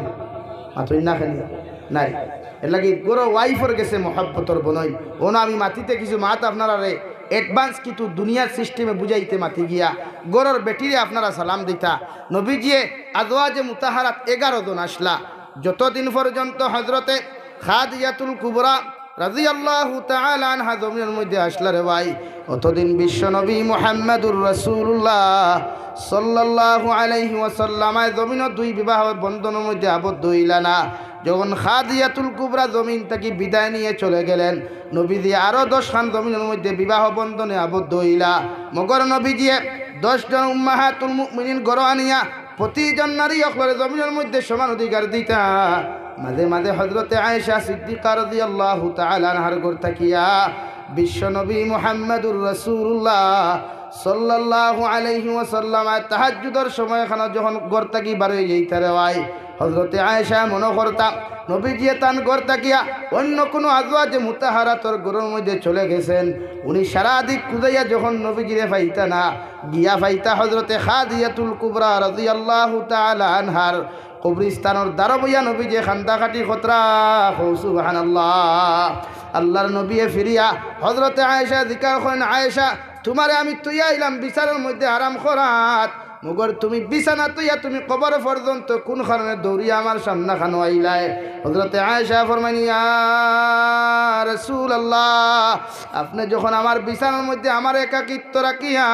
মাতইন না কেনে? নাই। এরলাগি ঘরো wife র গেছে মহব্বতর বনইন। অনো আমি মাতিতে কিছু মাত আপনারারে advance কিছু দুনিয়ার system এ বুঝাইতে মাতি গিয়া ঘরর বেটিরে আপনারা সালাম দিতা। নবীজিয়ে আজওয়াজে মুতাহারাত এগারো জন আছলা। যতদিন পর্যন্ত হযরতে খাদিজাতুল কুবরা রাদিয়াল্লাহু তাআলা আনহা জমিনর মধ্যে আছলা রে ভাই, অতদিন বিশ্বনবী মুহাম্মাদুর রাসূলুল্লাহ সাল্লাল্লাহু আলাইহি ওয়াসাল্লামে জমিনো দুই বিবাহ বন্ধনর মধ্যে আবদ্ধ অইলা না। যখন খাদিজাতুল কুবরা জমিন থাকি বিদায় নিয়া চলে গেলেন, নবীজি আরো দশ খান জমিনর মধ্যে বিবাহ বন্ধনে আবদ্ধ অইলা। মগর নবীজিয়ে দশ জন উম্মাহাতুল মুমিনিন ঘরো আনিয়া প্রতিজন নারী অকলরে জমিনর মধ্যে সমান অধিকার দিতা। মাঝে মাঝে হযরতে আয়েশা সিদ্দিকা রাদিয়াল্লাহু তাআলা আনহার ঘর থাকিয়া বিশ্বনবী মুহাম্মাদুর রাসূলুল্লাহ সাল্লাল্লাহু আলাইহি ওয়াসাল্লাম তাহাজ্জুদর সময় খানো যখন ঘর থাকি বার অই যাইতা রে ভাই, হযরতে আয়েশা মনো করতা, নবীজিয়ে তান ঘর থাকিয়া অন্য কুনু আজওয়াজে মুতাহারাতর ঘরর মধ্যে চলে গেছেন। উনি সারা দিক খুঁজাইয়া যখন নবীজিরে পাইতা না, গিয়া পাইতা হযরতে খাদিজাতুল কুবরা রাদিয়াল্লাহু তাআলা আনহার কবরস্থানর দ্বারো বইয়া নবীজিয়ে কান্দা কাটি কতরা। কও সুবহানাল্লাহ। আল্লাহর নবীয়ে ফিরিয়া হযরতে আয়েশা জিকার করেন, "আয়েশা, তুমারে আমি থইয়া আইলাম বিছানার মধ্যে আরাম করাত, মগর তুমি বিছানা থইয়া তুমি কবর পর্যন্ত কুন কারণে দৌড়িয়া আমার সামনা খানো আইলায়?" হযরতে আয়েশা ফরমাইন, "ইয়া রাসূলুল্লাহ, আপনে যখন আমার বিছানার মধ্যে আমার একাকিত্ব রাখিয়া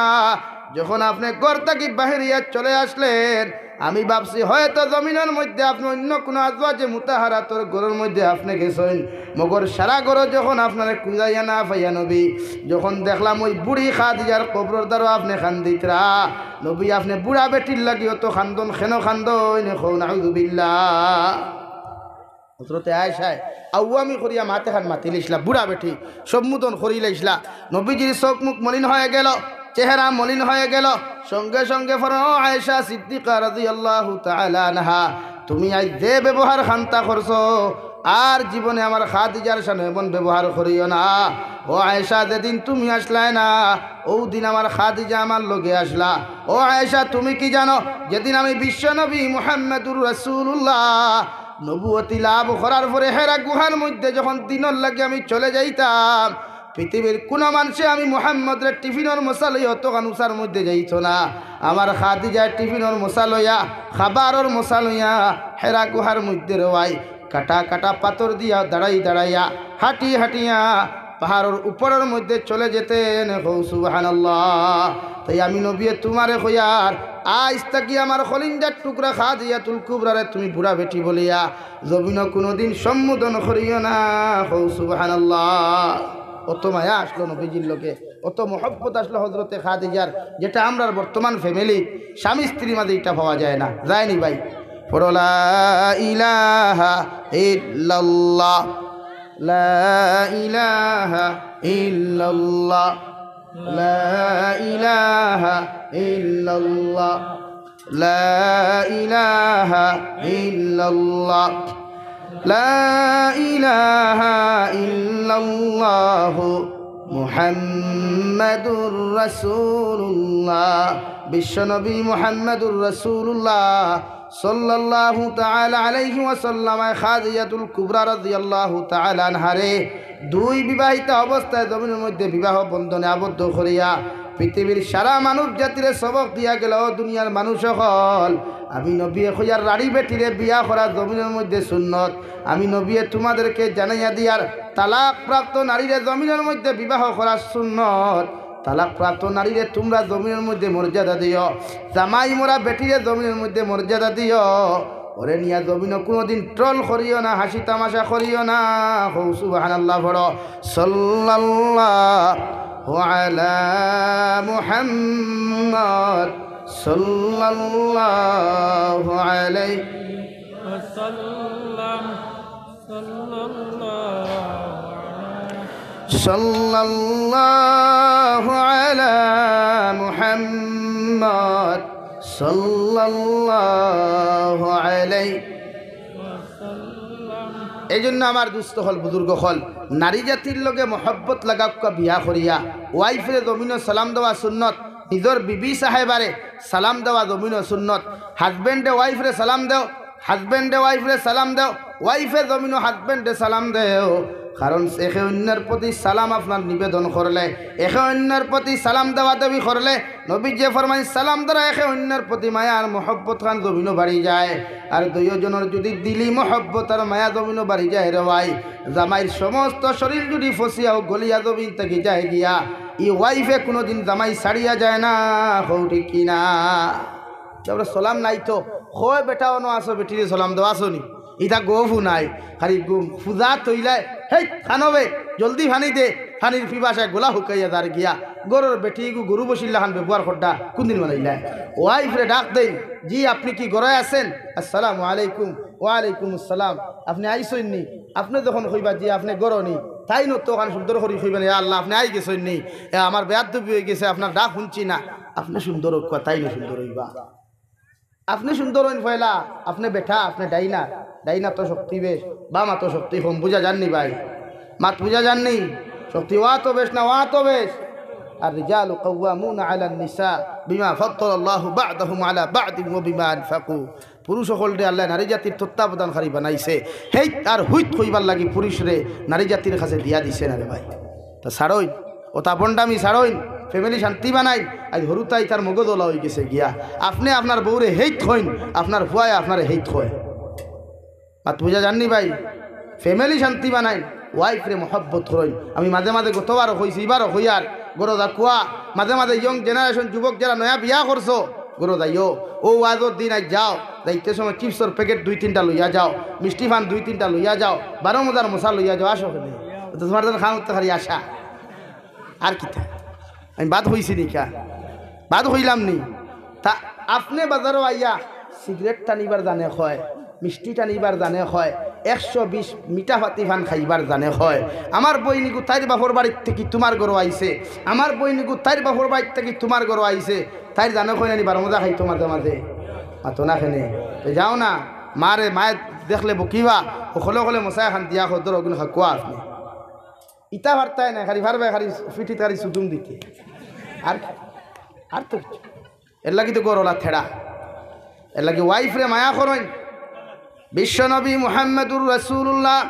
যখন আপনে ঘর থাকি বাহিরিয়া চলে আসলেন, আমি ভাবছি হয়তো জমিনর মধ্যে আপনে অন্য কুনু আজওয়াজে মুতাহারাতর ঘরর মধ্যে আপনে গেছইন, মগর সারা ঘরো যখন আপনারে খুঁজাইয়া না পাইয়া নবী, যখন দেখলাম ওই বুড়ি খাদিজার কবরর দ্বারো আপনে কান্দিতরা, নবী আপনে বুড়া বেটির লাগি অত কান্দন, কেন কান্দইন?" কও নাউজুবিল্লাহ। হযরতে আয়েশায় আওয়ামি করিয়া মাত এখান মাতিলাইছলা, বুড়া বেটি সম্বোধন করিলাইছলা। নবীজির চোখ মুখ মলিন হয়ে গেল, চেহারা মলিন হয়ে গেল। সঙ্গে সঙ্গে ফরমাইন, "ও আয়েশা সিদ্দিকা রাদিয়াল্লাহু তাআলা আনহা, তুমি আজ যে ব্যবহার খান্তা করছো, আর জীবনে আমার খাদিজার সামনে এমন ব্যবহার করিও না। ও আয়েশা, যেদিন তুমি আসলায় না, ওদিন আমার খাদিজা আমার লগে আসলা। ও আয়েশা, তুমি কি জানো, যেদিন আমি বিশ্বনবী মুহাম্মাদুর রাসূলুল্লাহ নবুয়তি লাভ করার পরে হেরা গুহার মধ্যে যখন দিনর লাগি আমি চলে যাইতাম, পৃথিবীর কুনু মানষে আমি মুহাম্মদরে টিফিনর মশা লইয়া অতখান উচার মধ্যে যাইতো না। আমার খাদিজায় টিফিনর মশা লইয়া, খাবারর মশা লইয়া, হেরা গুহার মধ্যে রে ভাই, কাটা কাটা পাথর দিয়া দাঁড়াই দাঁড়াইয়া, হাঁটি হাঁটিয়া, পাহাড়র উপরর মধ্যে চলে যেতেন।" কও সুবহানাল্লাহ। তাই আমি নবীয়ে তুমারে কইয়ার, আইজ থাকি আমার কলিঞ্জার টুকরা খাদিজাতুল কুবরারে তুমি বুড়া বেটি বলিয়া জমিনো কুনুদিন সম্বোধন করিও না। কও সুবহানাল্লাহ। অত মায়া আসলো নবীজির লগে, অত মহব্বত আসলো হযরতে খাদিজার, যেটা আমরার বর্তমান ফ্যামিলি, স্বামী স্ত্রীর মাঝে এটা পাওয়া যায় না, যায়নি ভাই? পড়ো লা ইলাহা ইল্লাল্লাহ, লা ইলাহা ইল্লাল্লাহ, লা ইলাহা ইল্লাল্লাহ, লা ইলাহা ইল্লাল্লাহ, লা ইলাহা ইল্লাল্লাহু মুহাম্মাদুর রাসূলুল্লাহ। বিশ্বনবী মুহাম্মাদুর রাসূলুল্লাহ সাল্লাল্লাহু তাআলা আলাইহি ওয়াসাল্লাম খাদিজাতুল কুবরা রাদিয়াল্লাহু তাআলা আনহারে দুই বিবাহিতা অবস্থায় জমিনর মধ্যে বিবাহ বন্ধনে আবদ্ধ করিয়া পৃথিবীর সারা মানব জাতিরে সবক দিয়া গেলা, ও দুনিয়ার মানুষ অকল, আমি নবীয়ে কইয়ার নারী বেটিরে বিয়া করা জমিনর মধ্যে সুন্নত। আমি নবীয়ে তুমাদেরকে জানাইয়া দিয়ার, তালাক প্রাপ্ত নারীরে জমিনর মধ্যে বিবাহ করা সুন্নত। তালাক প্রাপ্ত নারীরে তুমরা জমিনর মধ্যে মর্যাদা দিও, জামাই মরা বেটিরে জমিনর মধ্যে মর্যাদা দিও। ওরে নিয়া জমিনো কুনুদিন ট্রল করিও না, হাসি তামাশা করিও না। কও সুবহানাল্লাহ পড়ো। সাল্লাল্লাহু আলা মুহাম্মদ, সাল্লাল্লাহু আলাইহি ওয়াসাল্লাম। সাল্লাল্লাহু আলাইহি সাল্লাল্লাহু আলা মুহাম্মদ, সাল্লাল্লাহু আলাইহি। এই জন্য আমার দুস্ত অকল, বুজুর্গ অকল, নারী জাতির লগে মহব্বত লাগাউক্কা বিয়া করিয়া। ওয়াইফরে জমিনো সালাম দেওয়া সুন্নত, নিজর বিবি সাহেবারে সালাম দেওয়া জমিনো সুন্নত। হাজব্যান্ডে ওয়াইফরে সালাম দেও, হাজব্যান্ডে ওয়াইফরে সালাম দেও, ওয়াইফে জমিনো হাজব্যান্ডে সালাম দেও। কারণ একে অন্যর প্রতি সালাম আপনার নিবেদন করলে, একে অন্যর প্রতি সালাম দেওয়া দেওয়ি করলে, নবীজিয়ে ফরমাইন, সালাম দ্বারা একে অন্যর প্রতি মায়া আর মহব্বত খান জমিনো বাড়ি যায়। আর দুইও জনর যুদি দিলি মহব্বত আর মায়া জমিনো বাড়ি যায় রে ভাই, জামাইর সমস্ত শরীর যুদি ফসিয়াও গলিয়া জমিন থাকি যায় গিয়া, ই ওয়াইফে কুনুদিন জামাই ছাড়িয়া যায় না। কও ঠিক কি না? তারপরে সালাম নাই তো, কয় বেটা অনো আছো, বেটিরে সালাম দেও, আছো নি? ইতা গফ নাই, খালি গু-, ফুজা তইলায়, "হেই, খানো বে, জলদি পানি দে।" পানির পিপাসায় গলা হুকাইয়া যার গিয়া। ঘরর বেটিগু গরু বশির লাখান ব্যবহার কররা, কুনদিন বানাইলায়? ওয়াইফরে ডাক দেইন, "জি, আপনে কি ঘরো আছইন? আসসালামু আলাইকুম।" "ওয়ালাইকুম আসসালাম।" "আপনে আইছইন নি?" আপনে যখন কইবা, "জি, আপনে ঘরো নি?" তাইন অতখান সুন্দর করি কইবা না, "ইয়া আল্লাহ, আপনে আই গেছইন নি? এ, আমার বেয়াদবি অই গেছে, আপনার ডাক হুনছি না।" আপনে সুন্দর অউক্কা, তাইন সুন্দর অইবা। আপনে সুন্দর অইন পয়লা, আপনে বেটা, আপনে ডাইন আত, ডাইন আতো শক্তি বেশ, বাম আতো শক্তি কম, বুঝা যার নি ভাই? মাত বুঝা যার নি? শক্তি অউ আতো বেশ না অউ আতো বেশ? আর রিজালু কাওয়ামুনা আলান নিসা বিমা ফাদ্দালাল্লাহু বা'দাহুম আলা বা'দিন ওয়া বিমা আনফাকু। পুরুষ অকলরে আল্লায় নারী জাতির তত্ত্বাবধানকারী বানাইছে, হেইত আর হুইত কইবার লাগি পুরুষরে নারী জাতির কাছে দিয়া দিছে না রে ভাই। তা ছাড়ইন, অতা ভন্ডামি ছাড়ইন, family শান্তি বানাইন। আইজ হুরুতাই তার মগজ অলা অই গেছে গিয়া। আপনে আপনার বউরে হেইত কইন, আপনার ফুয়ায় আপনারে হেইত কয়। মাত বুঝা যার নি ভাই? Family শান্তি বানাইন, ওয়াইফরে মহব্বত করইন। আমি মাঝে মাঝে গতবারও কইছি, ইবারও কইয়ার, ঘরো যাউক্কা, মাঝে মাঝে young generation যুবক যেরা নয়া বিয়া করছো, ঘরো যাইও, অউ ওয়াজর দিন আইজ যাও, যাইতে সময় চিপসর প্যাকেট দুই তিনটা লইয়া যাও, মিষ্টি পান দুই তিনটা লইয়া যাও, বারো মজার মশা লইয়া যাও, আসো কেনে? অউ তো তুমার যেন খান অইতো খালি আশা। আর কিতা? আমি বাদ কইছি নি কা? বাদ কইলাম নি? তা আপনে বাজারো আইয়া সিগারেট টানিবার জানে কয়, মিষ্টি টানিবার জানে কয়, একশো বিশ মিঠা ফাতি পান খাইবার জানে কয়। আমার বইনগু তাইর বাপর বাড়ির থাকি তুমার ঘরো আইছে, আমার বইনগু তাইর বাপর বাড়ির থাকি তুমার ঘরো আইছে, তাইর জানে কয় না নি বারো মজা খাইতো মাঝে মাঝে? মাতো না কেনে? তে যাও না, মারে, মায়ে দেখলে বকিবা, অকলে অকলে মশায় খান দিয়া খদ্দর অগুন খাউক্কা আপনে। ইতা পারতায় না, খালি পারবায় খালি ফিটিত খালি সুদুম দিতে। আর, আর তো কিচ্ছু। এরলাগি তো ঘর অলা ঠেড়া। এরলাগি ওয়াইফরে মায়া করইন। বিশ্বনবী মুহাম্মদুর রাসূলুল্লাহ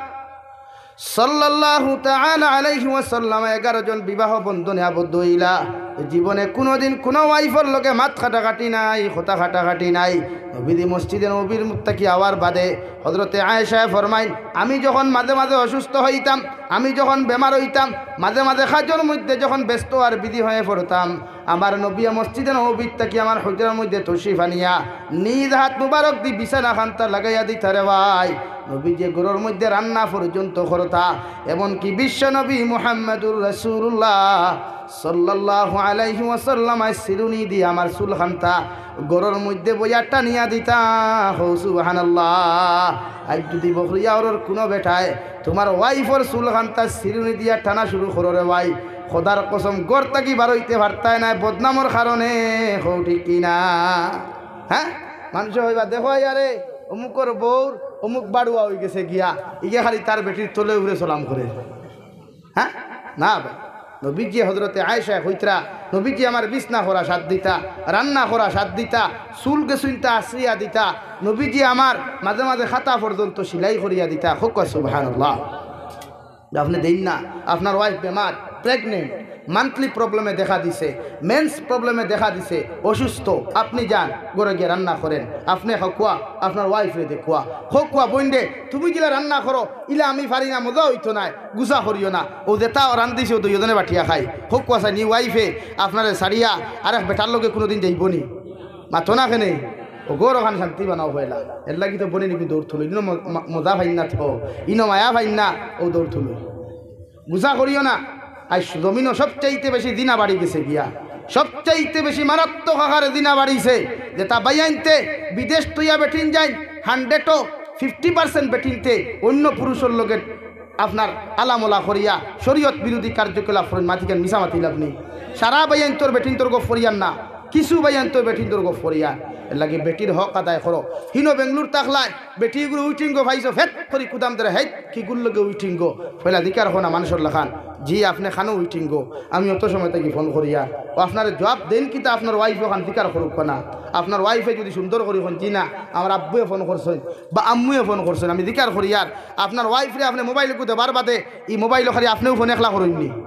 সাল্লাল্লাহু তাআলা আলাইহি ওয়াসাল্লাম এগারো জন বিবাহ বন্ধনে আবদ্ধ অইলা। জীবনে কুনুদিন কুনু ওয়াইফর লগে মাত কাটাকাটি নাই, কথা কাটাকাটি নাই। নবীজি মসজিদে নববীর থাকি আওয়ার বাদে হযরতে আয়েশায় ফরমাইন, আমি যখন মাঝে মাঝে অসুস্থ অইতাম, আমি যখন বেমার অইতাম, মাঝে মাঝে কাজর মধ্যে যখন ব্যস্ত আর busy অইয়া পড়তাম, আমার নবীয়ে মসজিদে নববীর থাকি আমার হুজরার মধ্যে তশরিফ আনিয়া নিজ হাত মুবারক দি বিছানা খান্তা লাগাইয়া দিতা রে ভাই। নবীজিয়ে ঘরর মধ্যে রান্না পর্যন্ত করতা। এমনকি বিশ্বনবী মুহাম্মদুর রাসূলুল্লাহ সাল্লাল্লাহু আলাইহি ওয়াসাল্লাম আইজ চিরুনি দি আমার চুল খান্তা ঘরর মধ্যে বইয়া টানিয়া দিতা। কও সুবহানাল্লাহ। আইজ যুদি বখরিয়াওরর কুনু বেটায় তুমার ওয়াইফর চুল খান্তা চিরুনি দিয়া টানা শুরু করো রে ভাই, খোদার কসম, ঘর থাকি বারইতে পারতায় নায় বদনামর কারণে। কও ঠিক কি না? হ্যাঁ, মানষে কইবা, "দেখো ইয়ারে, অমুকর বউর অমুক বাড়ুয়া অই গেছে গিয়া, ইগে খালি তার বেটির তলে উপরে সালাম করে।" হ্যাঁ? না ভাই, নবীজি হযরতে আয়েশায় কইতরা, নবীজি আমার বিছনা করা সাথ দিতা, রান্না করা সাথ দিতা, চুল গেছুইনতা আছড়িয়া দিতা, নবীজি আমার মাঝে মাঝে খাতা পর্যন্ত সিলাই করিয়া দিতা। কউক্কা সুবহানাল্লাহ। আপনে দেইন না, আপনার ওয়াইফ বেমার, pregnant, monthly problem-এ দেখা দিছে, mens problem-এ দেখা দিছে, অসুস্থ, আপনে যান, ঘরো গিয়া রান্না করেন, আপনে খাউক্কা, আপনার ওয়াইফরে দেউক্কা, কউক্কা, "বইন রে, তুমি যেলা রান্না করো, ইলা আমি পারি না, মজা অইতো নায়, গুসা করিও না।" অউ যেতা রান্দিছে, অউ দুইওজনে বাটিয়া খাই। কউক্কা চাইন, ই ওয়াইফে আপনারে ছাড়িয়া আরেক বেটার লগে কুনুদিন যাইবো নি? মাতো না কেনে? অউ ঘর অখান শান্তি বানাও পয়লা। এরলাগি তো বইনগু দৌড় তুলো। ইনো ম-, ম-, মজা পাইন না তো, ইনো মায়া পাইন না, অউ দৌড় তুলো। গুসা করিও না। আইজ জমিনো সবচাইতে বেশি জিনা বাড়ি গেছে গিয়া, সবচাইতে বেশি মারাত্মক আকারে জিনা বাড়িছে। যেতা বাইয়াইন্তে বিদেশ থইয়া বেটিন যাইন, hundred-ও fifty percent বেটিন্তে অইন্য পুরুষর লগে আপনার আলামলা করিয়া শরীয়ত বিরোধী কার্যকলাপ করইন, মাতিকান মিছা মাতি লাভ নি। সারা বাইয়াইন্তর বেটিন্তর গফ করিয়ার না, কিছু বাইয়াইন্তর বেটিন্তর গফ করিয়ার। এরলাগি বেটির হক আদায় করো। হিনো বেঙ্গলোর থাকলায়, বেটিগুরে waiting-ও পাইছো, ফেট করি কুদাম ধরে, "হেই, কিগুর লগে waiting-ও?" পয়লা জিকার করো না মানষর লাখান, "জি, আপনে খানো waiting-ও? আমি অত সময় থাকি ফোন করিয়ার।" অউ আপনারে জুয়াব দেইন কিতা, আপনার ওয়াইফ অখান জিকার করউক্কা না। আপনার ওয়াইফে যুদি সুন্দর করি কইন, "জি না, আমার আব্বুয়ে ফোন করছইন বা আম্মুয়ে ফোন করছইন, আমি জিকার করিয়ার।" আপনার ওয়াইফরে আপনে মোবাইলগু দেবার বাদে ই মোবাইলো খালি আপনেউ ফোন একলা করইন নি?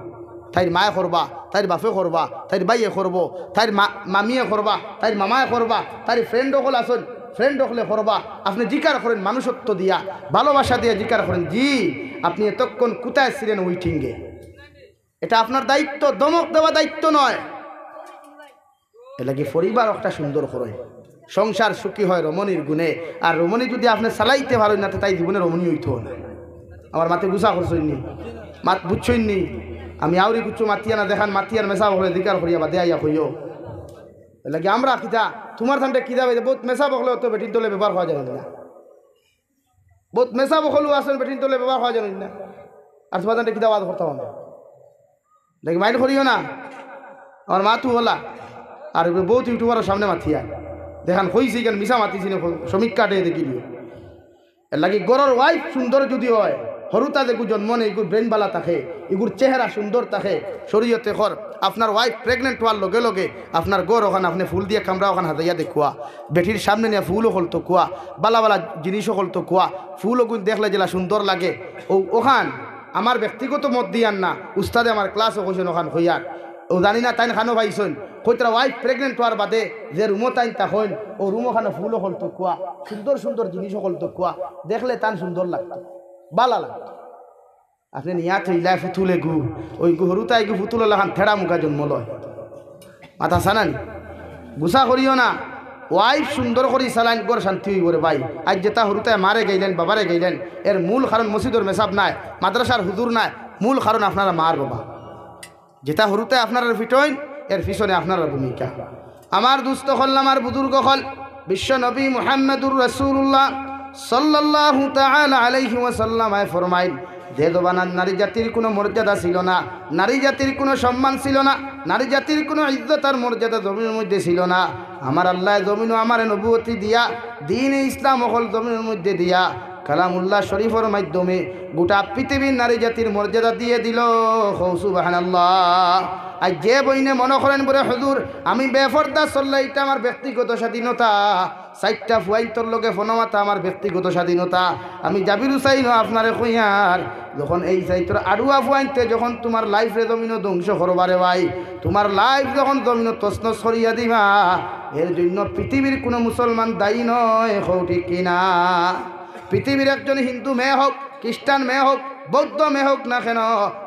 তাইর মায়ে করবা, তাইর বাপে করবা, তাইর ভাইয়ে করবো, তাইর মা-, মামিয়ে করবা, তাইর মামায়ে করবা, তাইর friend অকল আছইন, friend অকলে করবা। আপনে জিকার করইন মানুষত্ব দিয়া, ভালোবাসা দিয়া জিকার করইন, "জি, আপনে এতক্ষণ কুথায় ছিলেন waiting-এ?" ইটা আপনার দায়িত্ব, ধমক দেওয়া দায়িত্ব নয়। এরলাগি পরিবার একটা সুন্দর করইন। সংসার সুখী হয় রমণীর গুণে। আর রমণী যুদি আপনে চালাইতে পারইন না, তে তাই জীবনে রমণী অইতো না। আমার মাতে গুছা করছইন নি? মাত বুঝছইন নি? আমি আউরি কিচ্ছু মাতিয়া না, যেখান মাতিয়ার মেসাব অকলে অধিকার করিয়া বাদে আইয়া কইও। এরলাগি আমরা কিতা, তুমার ঠান্ডা কিতা বাইরে, বউত মেসাব অকলে অত বেটিন তলে বেবার কওয়া যায় না। বউত মেসাব অকলও আছইন, বেটিন তলে বেবার কওয়া যায় না। আর তুমার ঠান্ডা কিতা ওয়াজ করতাম আমি? দেখি মাইন্ড করিও না, আমার মাতু অলা। আর বউত YouTuber-র সামনে মাতিয়া, যেখান কইছি, ইখান মিছা মাতিছি না, সমীক্ষাতে দেখি দিও। এরলাগি ঘরর wife সুন্দর যুদি হয়, হুরুতা যেগু জন্ম নেয়, ইগুর brain বালা থাকে, ইগুর চেহারা সুন্দর থাকে, শরীয়তে কর, আপনার wife pregnant অওয়ার লগে লগে আপনার ঘর অখান আপনে ফুল দিয়া কামরা অখান হাজাইয়া দেখুয়া, বেটির সামনে নিয়া ফুল অকল থুকুয়া, বালা বালা জিনিস অকল থুকুয়া, ফুল অগুন দেখলে যেলা সুন্দর লাগে। অউ অখান আমার ব্যক্তিগত মত দিয়ার না, উস্তাদে আমার class-ও কইছইন অখান কইয়ার। অউ জানি না তাইন খানো পাইছইন, কইতরা wife pregnant অওয়ার বাদে যে রুমো তাইন থাকইন, অউ রুম অখানো ফুল অকল থুকুয়া, সুন্দর সুন্দর জিনিস অকল থুকুয়া, দেখলে তান সুন্দর লাগতো, বালা লাগতো। আপনে নিয়া থইলা ফুতুল এগু, অইগু হুরুতা ইগু ফুতুল অলাখান থেড়া মুখা জন্ম লয়। মাত হাছা না নি? গুছা করিও না। Wife সুন্দর করি চালাইন, ঘর শান্তি অইবো রে ভাই। আইজ যেতা হুরুতায় মারে গাইলেন, বাবারে গাইলেন, এর মূল কারণ মসজিদর মেসাব নায়, মাদ্রাসার হুজুর নায়, মূল কারণ আপনারা মার বাবা। যেতা হুরুতায় আপনারারে ফিটইন, এর পিছনে আপনারার ভূমিকা। আমার দুস্ত অকল, আমার বুজুর্গ অকল, বিশ্ব নবী মুহাম্মাদুর রাসূলুল্লাহ সাল্লাল্লাহু তাআলা আলাইহি ওয়াসাল্লাম আয় ফরমাইন, যে জমানাত নারী জাতির কুনু মর্যাদা ছিল না, নারী জাতির কুনু সম্মান ছিল না, নারী জাতির কুনু ইজ্জত আর মর্যাদা জমিনর মধ্যে ছিল না, আমার আল্লায় জমিনো আমারে নবুয়তি দিয়া, দ্বীনে ইসলাম অকল জমিনর মধ্যে দিয়া, কালামুল্লাহ শরীফর মাধ্যমে গোটা পৃথিবীর নারী জাতির মর্যাদা দিয়া দিলো। কও সুবহানাল্লাহ। আর যে বইনে মনো করেন বলে, "হুজুর, আমি বেপর্দা চললে ইটা আমার ব্যক্তিগত স্বাধীনতা, চাইরটা ফুয়াইন্তর লগে ফোনো মাতা আমার ব্যক্তিগত স্বাধীনতা, আমি জাবির হুসাইনও আপনারে কইয়ার, যখন এই চাইরটা আড়ুয়া ফুয়াইন্তে যখন তুমার life-রে জমিনো ধ্বংস করবা রে ভাই, তুমার life যখন জমিনো তছনছ করিয়া দিবা, এর জন্য পৃথিবীর কুনু মুসলমান দায়ী নয়।" কও ঠিক কি না? পৃথিবীর একজন হিন্দু মেয়ে হোক, খ্রিস্টান মেয়ে হোক, বৌদ্ধ মেয়ে হোক না কেন,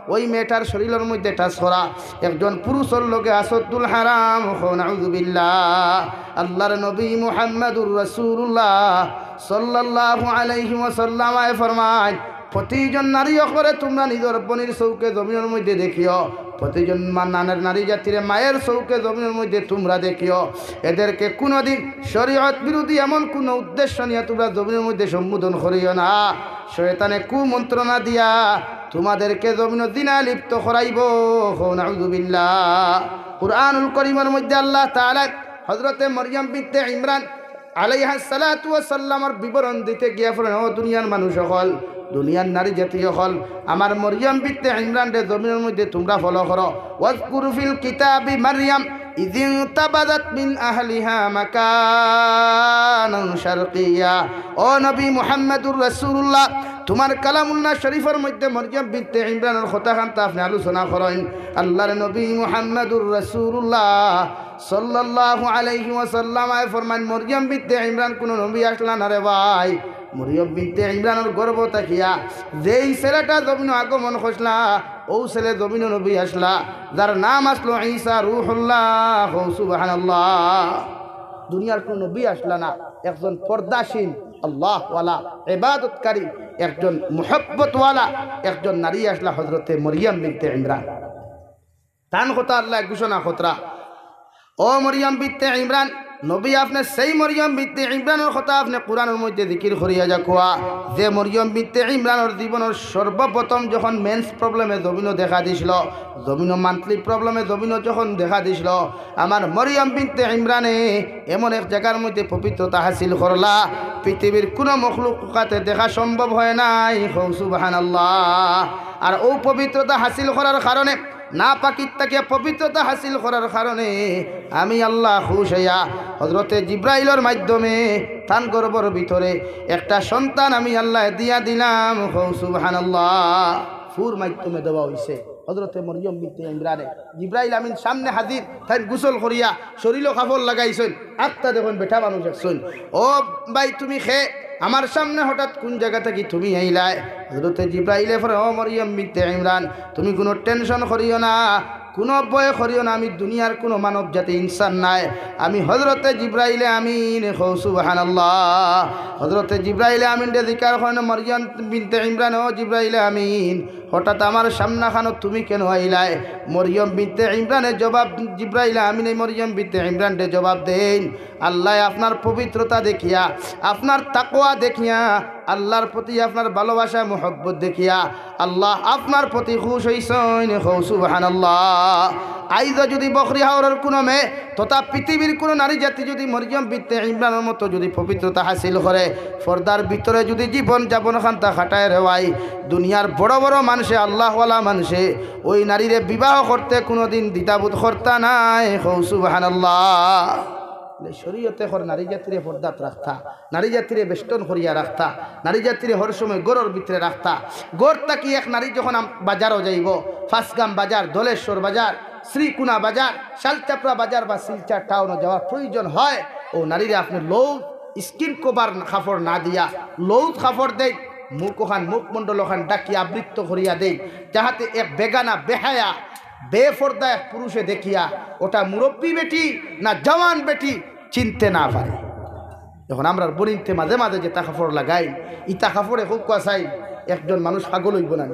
ওই মেয়েটার শরীলর মধ্যে touch করা একজন পুরুষর লগে আসদ্দুল হারাম। কও নাউজুবিল্লাহ। আল্লাহর নবী মুহাম্মাদুর রাসূলুল্লাহ সাল্লাল্লাহু আলাইহি ওয়াসাল্লাম আয় ফরমাইন, প্রতিজন নারী অকলরে তুমরা নিজর বনির চউখে জমিনর মধ্যে দেখিও, প্রতিজন মা-, নানের নারী জাতিরে মায়ের চউখে জমিনর মধ্যে তুমরা দেখিও। এদেরকে কুনুদিন শরীয়ত বিরোধী এমন কুনু উদ্দেশ্য নিয়া তুমরা জমিনর মধ্যে সম্বোধন করিও না। শয়তানে কুমন্ত্রণা দিয়া তুমাদেরকে জমিনো জিনায় লিপ্ত করাইবো। কও নাউজুবিল্লাহ। কুরআনুল করিমর মধ্যে আল্লাহ তাআলা হযরতে মরিয়ম বিনতে ইমরান আলাইহাস সালাতু ওয়াস সালামর বিবরণ দিতে গিয়া ফরমাইন, "ও দুনিয়ার মানুষ অকল, দুনিয়ার নারী জাতি অকল, আমার মরিয়ম বিনতে ইমরানরে জমিনর মধ্যে তুমরা follow করো। ওয়াজকুরু ফিল কিতাবি মারিয়াম ইযিনতাবাযাত মিন আহলিহা মাকানান শারকিয়্যা।" ও নবী মুহাম্মাদুর রাসূলুল্লাহ, তুমার কালামুল্লাহ শরীফর মধ্যে মরিয়ম বিনতে ইমরানর কথাখান তো আপনে আলোচনা করইন। আল্লাহর নবী মুহাম্মাদুর রাসূলুল্লাহ সাল্লাল্লাহু আলাইহি ওয়াসাল্লাম আয় ফরমাইন, মরিয়ম বিনতে ইমরান কুনু নবী আছলা না রে ভাই। মরিয়ম বিনতে ইমরানর গর্ভ থাকিয়া যেই ছেলেটা জমিনো আগমন করছলা, অউ ছেলে জমিনো নবী আছলা, যার নাম আছলো ঈসা রূহুল্লাহ। কও সুবহানাল্লাহ। দুনিয়ার কুনু নবী আছলা না, একজন পর্দাশীল, আল্লাহওয়ালা, ইবাদতকারী, একজন মুহাব্বতওয়ালা, একজন নারী আছলা হযরতে মরিয়ম বিনতে ইমরান। তান কথা আল্লায় ঘোষণা কররা, "ও মরিয়ম বিনতে ইমরান, নবী আপনে সেই মরিয়ম বিনতে ইমরানর কথা আপনে কুরআনর মধ্যে জিকির করিয়া যাউক্কা, যে মরিয়ম বিনতে ইমরানর জীবনর সর্বপ্রথম যখন mens problem-এ জমিনো দেখা দিছলো, জমিনো monthly problem-এ জমিনো যখন দেখা দিছলো, আমার মরিয়ম বিনতে ইমরানে এমন এক জাগার মধ্যে পবিত্রতা হাসিল করলা, পৃথিবীর কুনু মখলুকাতে দেখা সম্ভব হয় নাই।" কও সুবহানাল্লাহ। আর অউ পবিত্রতা হাসিল করার কারণে, নাপাকিত থাকিয়া পবিত্রতা হাসিল করার কারণে আমি আল্লাহ খুশ অইয়া হযরতে জিব্রাইলর মাধ্যমে তান গর্ভর ভিতরে একটা সন্তান আমি আল্লায় দিয়া দিলাম। কও সুবহানাল্লাহ। ফুর মাধ্যমে দেওয়া অইছে। হযরতে মরিয়ম বিনতে ইমরানে, জিব্রাইল আমিন সামনে হাজির, তাইন গোসল করিয়া শরীলো কাপড় লাগাইছইন, আত্তা দেখইন বেটা মানুষ দেখছইন। "ও ভাই, তুমি কে? আমার সামনে হঠাৎ কুন জাগা থাকি তুমি আইলায়?" হযরতে জিব্রাইলে ফরমাইন, "ও মরিয়ম বিনতে ইমরান, তুমি কুনু tension করিও না, কুনু ভয় করিও না, আমি দুনিয়ার কুনু মানব জাতি ইনসান নায়, আমি হযরতে জিব্রাইলে আমিন। কও সুবহানাল্লাহ। হযরতে জিব্রাইলে আমিনরে জিকার করইন মরিয়ম বিনতে ইমরান, "ও জিব্রাইলে আমিন, হঠাৎ আমার সামনাখানো তুমি কেনে আইলায়?" মরিয়ম বিনতে ইমরানে জবাব, জিব্রাইলে আমিনে মরিয়ম বিনতে ইমরানরে জবাব দেইন, "আল্লায় আপনার পবিত্রতা দেখিয়া, আপনার তাকওয়া দেখিয়া, আল্লার প্রতি আপনার ভালোবাসা মহব্বত দেখিয়া আল্লাহ আপনার প্রতি খুশ অইছইন।" কও সুবহানাল্লাহ। আইজও যুদি বকরি হাওরর কুনু মেয়ে তথা পৃথিবীর কুনু নারী জাতি যুদি মরিয়ম বিনতে ইমরানর মতো যুদি পবিত্রতা হাসিল করে, পর্দার ভিতরে যুদি জীবন যাপন খান্তা খাটায় রে ভাই, দুনিয়ার বড় বড় মানষে, আল্লাহওয়ালা মানষে ওই নারীরে বিবাহ করতে কুনুদিন দ্বিধাবোধ করতা নায়। কও সুবহানাল্লাহ। শরীয়তে কর নারী জাতিরে পর্দাত রাখতা, নারী জাতিরে বেষ্টন করিয়া রাখতা, নারী জাতিরে হর সময় ঘরর ভিতরে রাখতা। ঘর থাকি এক নারী যখন আম-, বাজারও যাইবো, পাঁচগাম বাজার, ধলেশ্বর বাজার, শ্রীকুনা বাজার, শালচাপড়া বাজার বা শিলচর টাউনো যাওয়ার প্রয়োজন হয়, অউ নারীরে আপনে লউজ skin cover কাপড় না দিয়া, লউজ কাপড় দেইন, মুখ অখান, মুখমণ্ডল অখান ঢাকিয়া আবৃত্ত করিয়া দেইন, যাহাতে এক বেগানা বেহায়া বেপর্দা এক পুরুষে দেখিয়া ওটা মুরব্বি বেটি না জওয়ান বেটি চিনতে না পারে। এখন আমরার বইনতে মাঝে মাঝে যেতা কাপড় লাগাইন, ইতা কাপড়ে খুব কুয়াশাই একজন মানুষ পাগল অইবো না নি?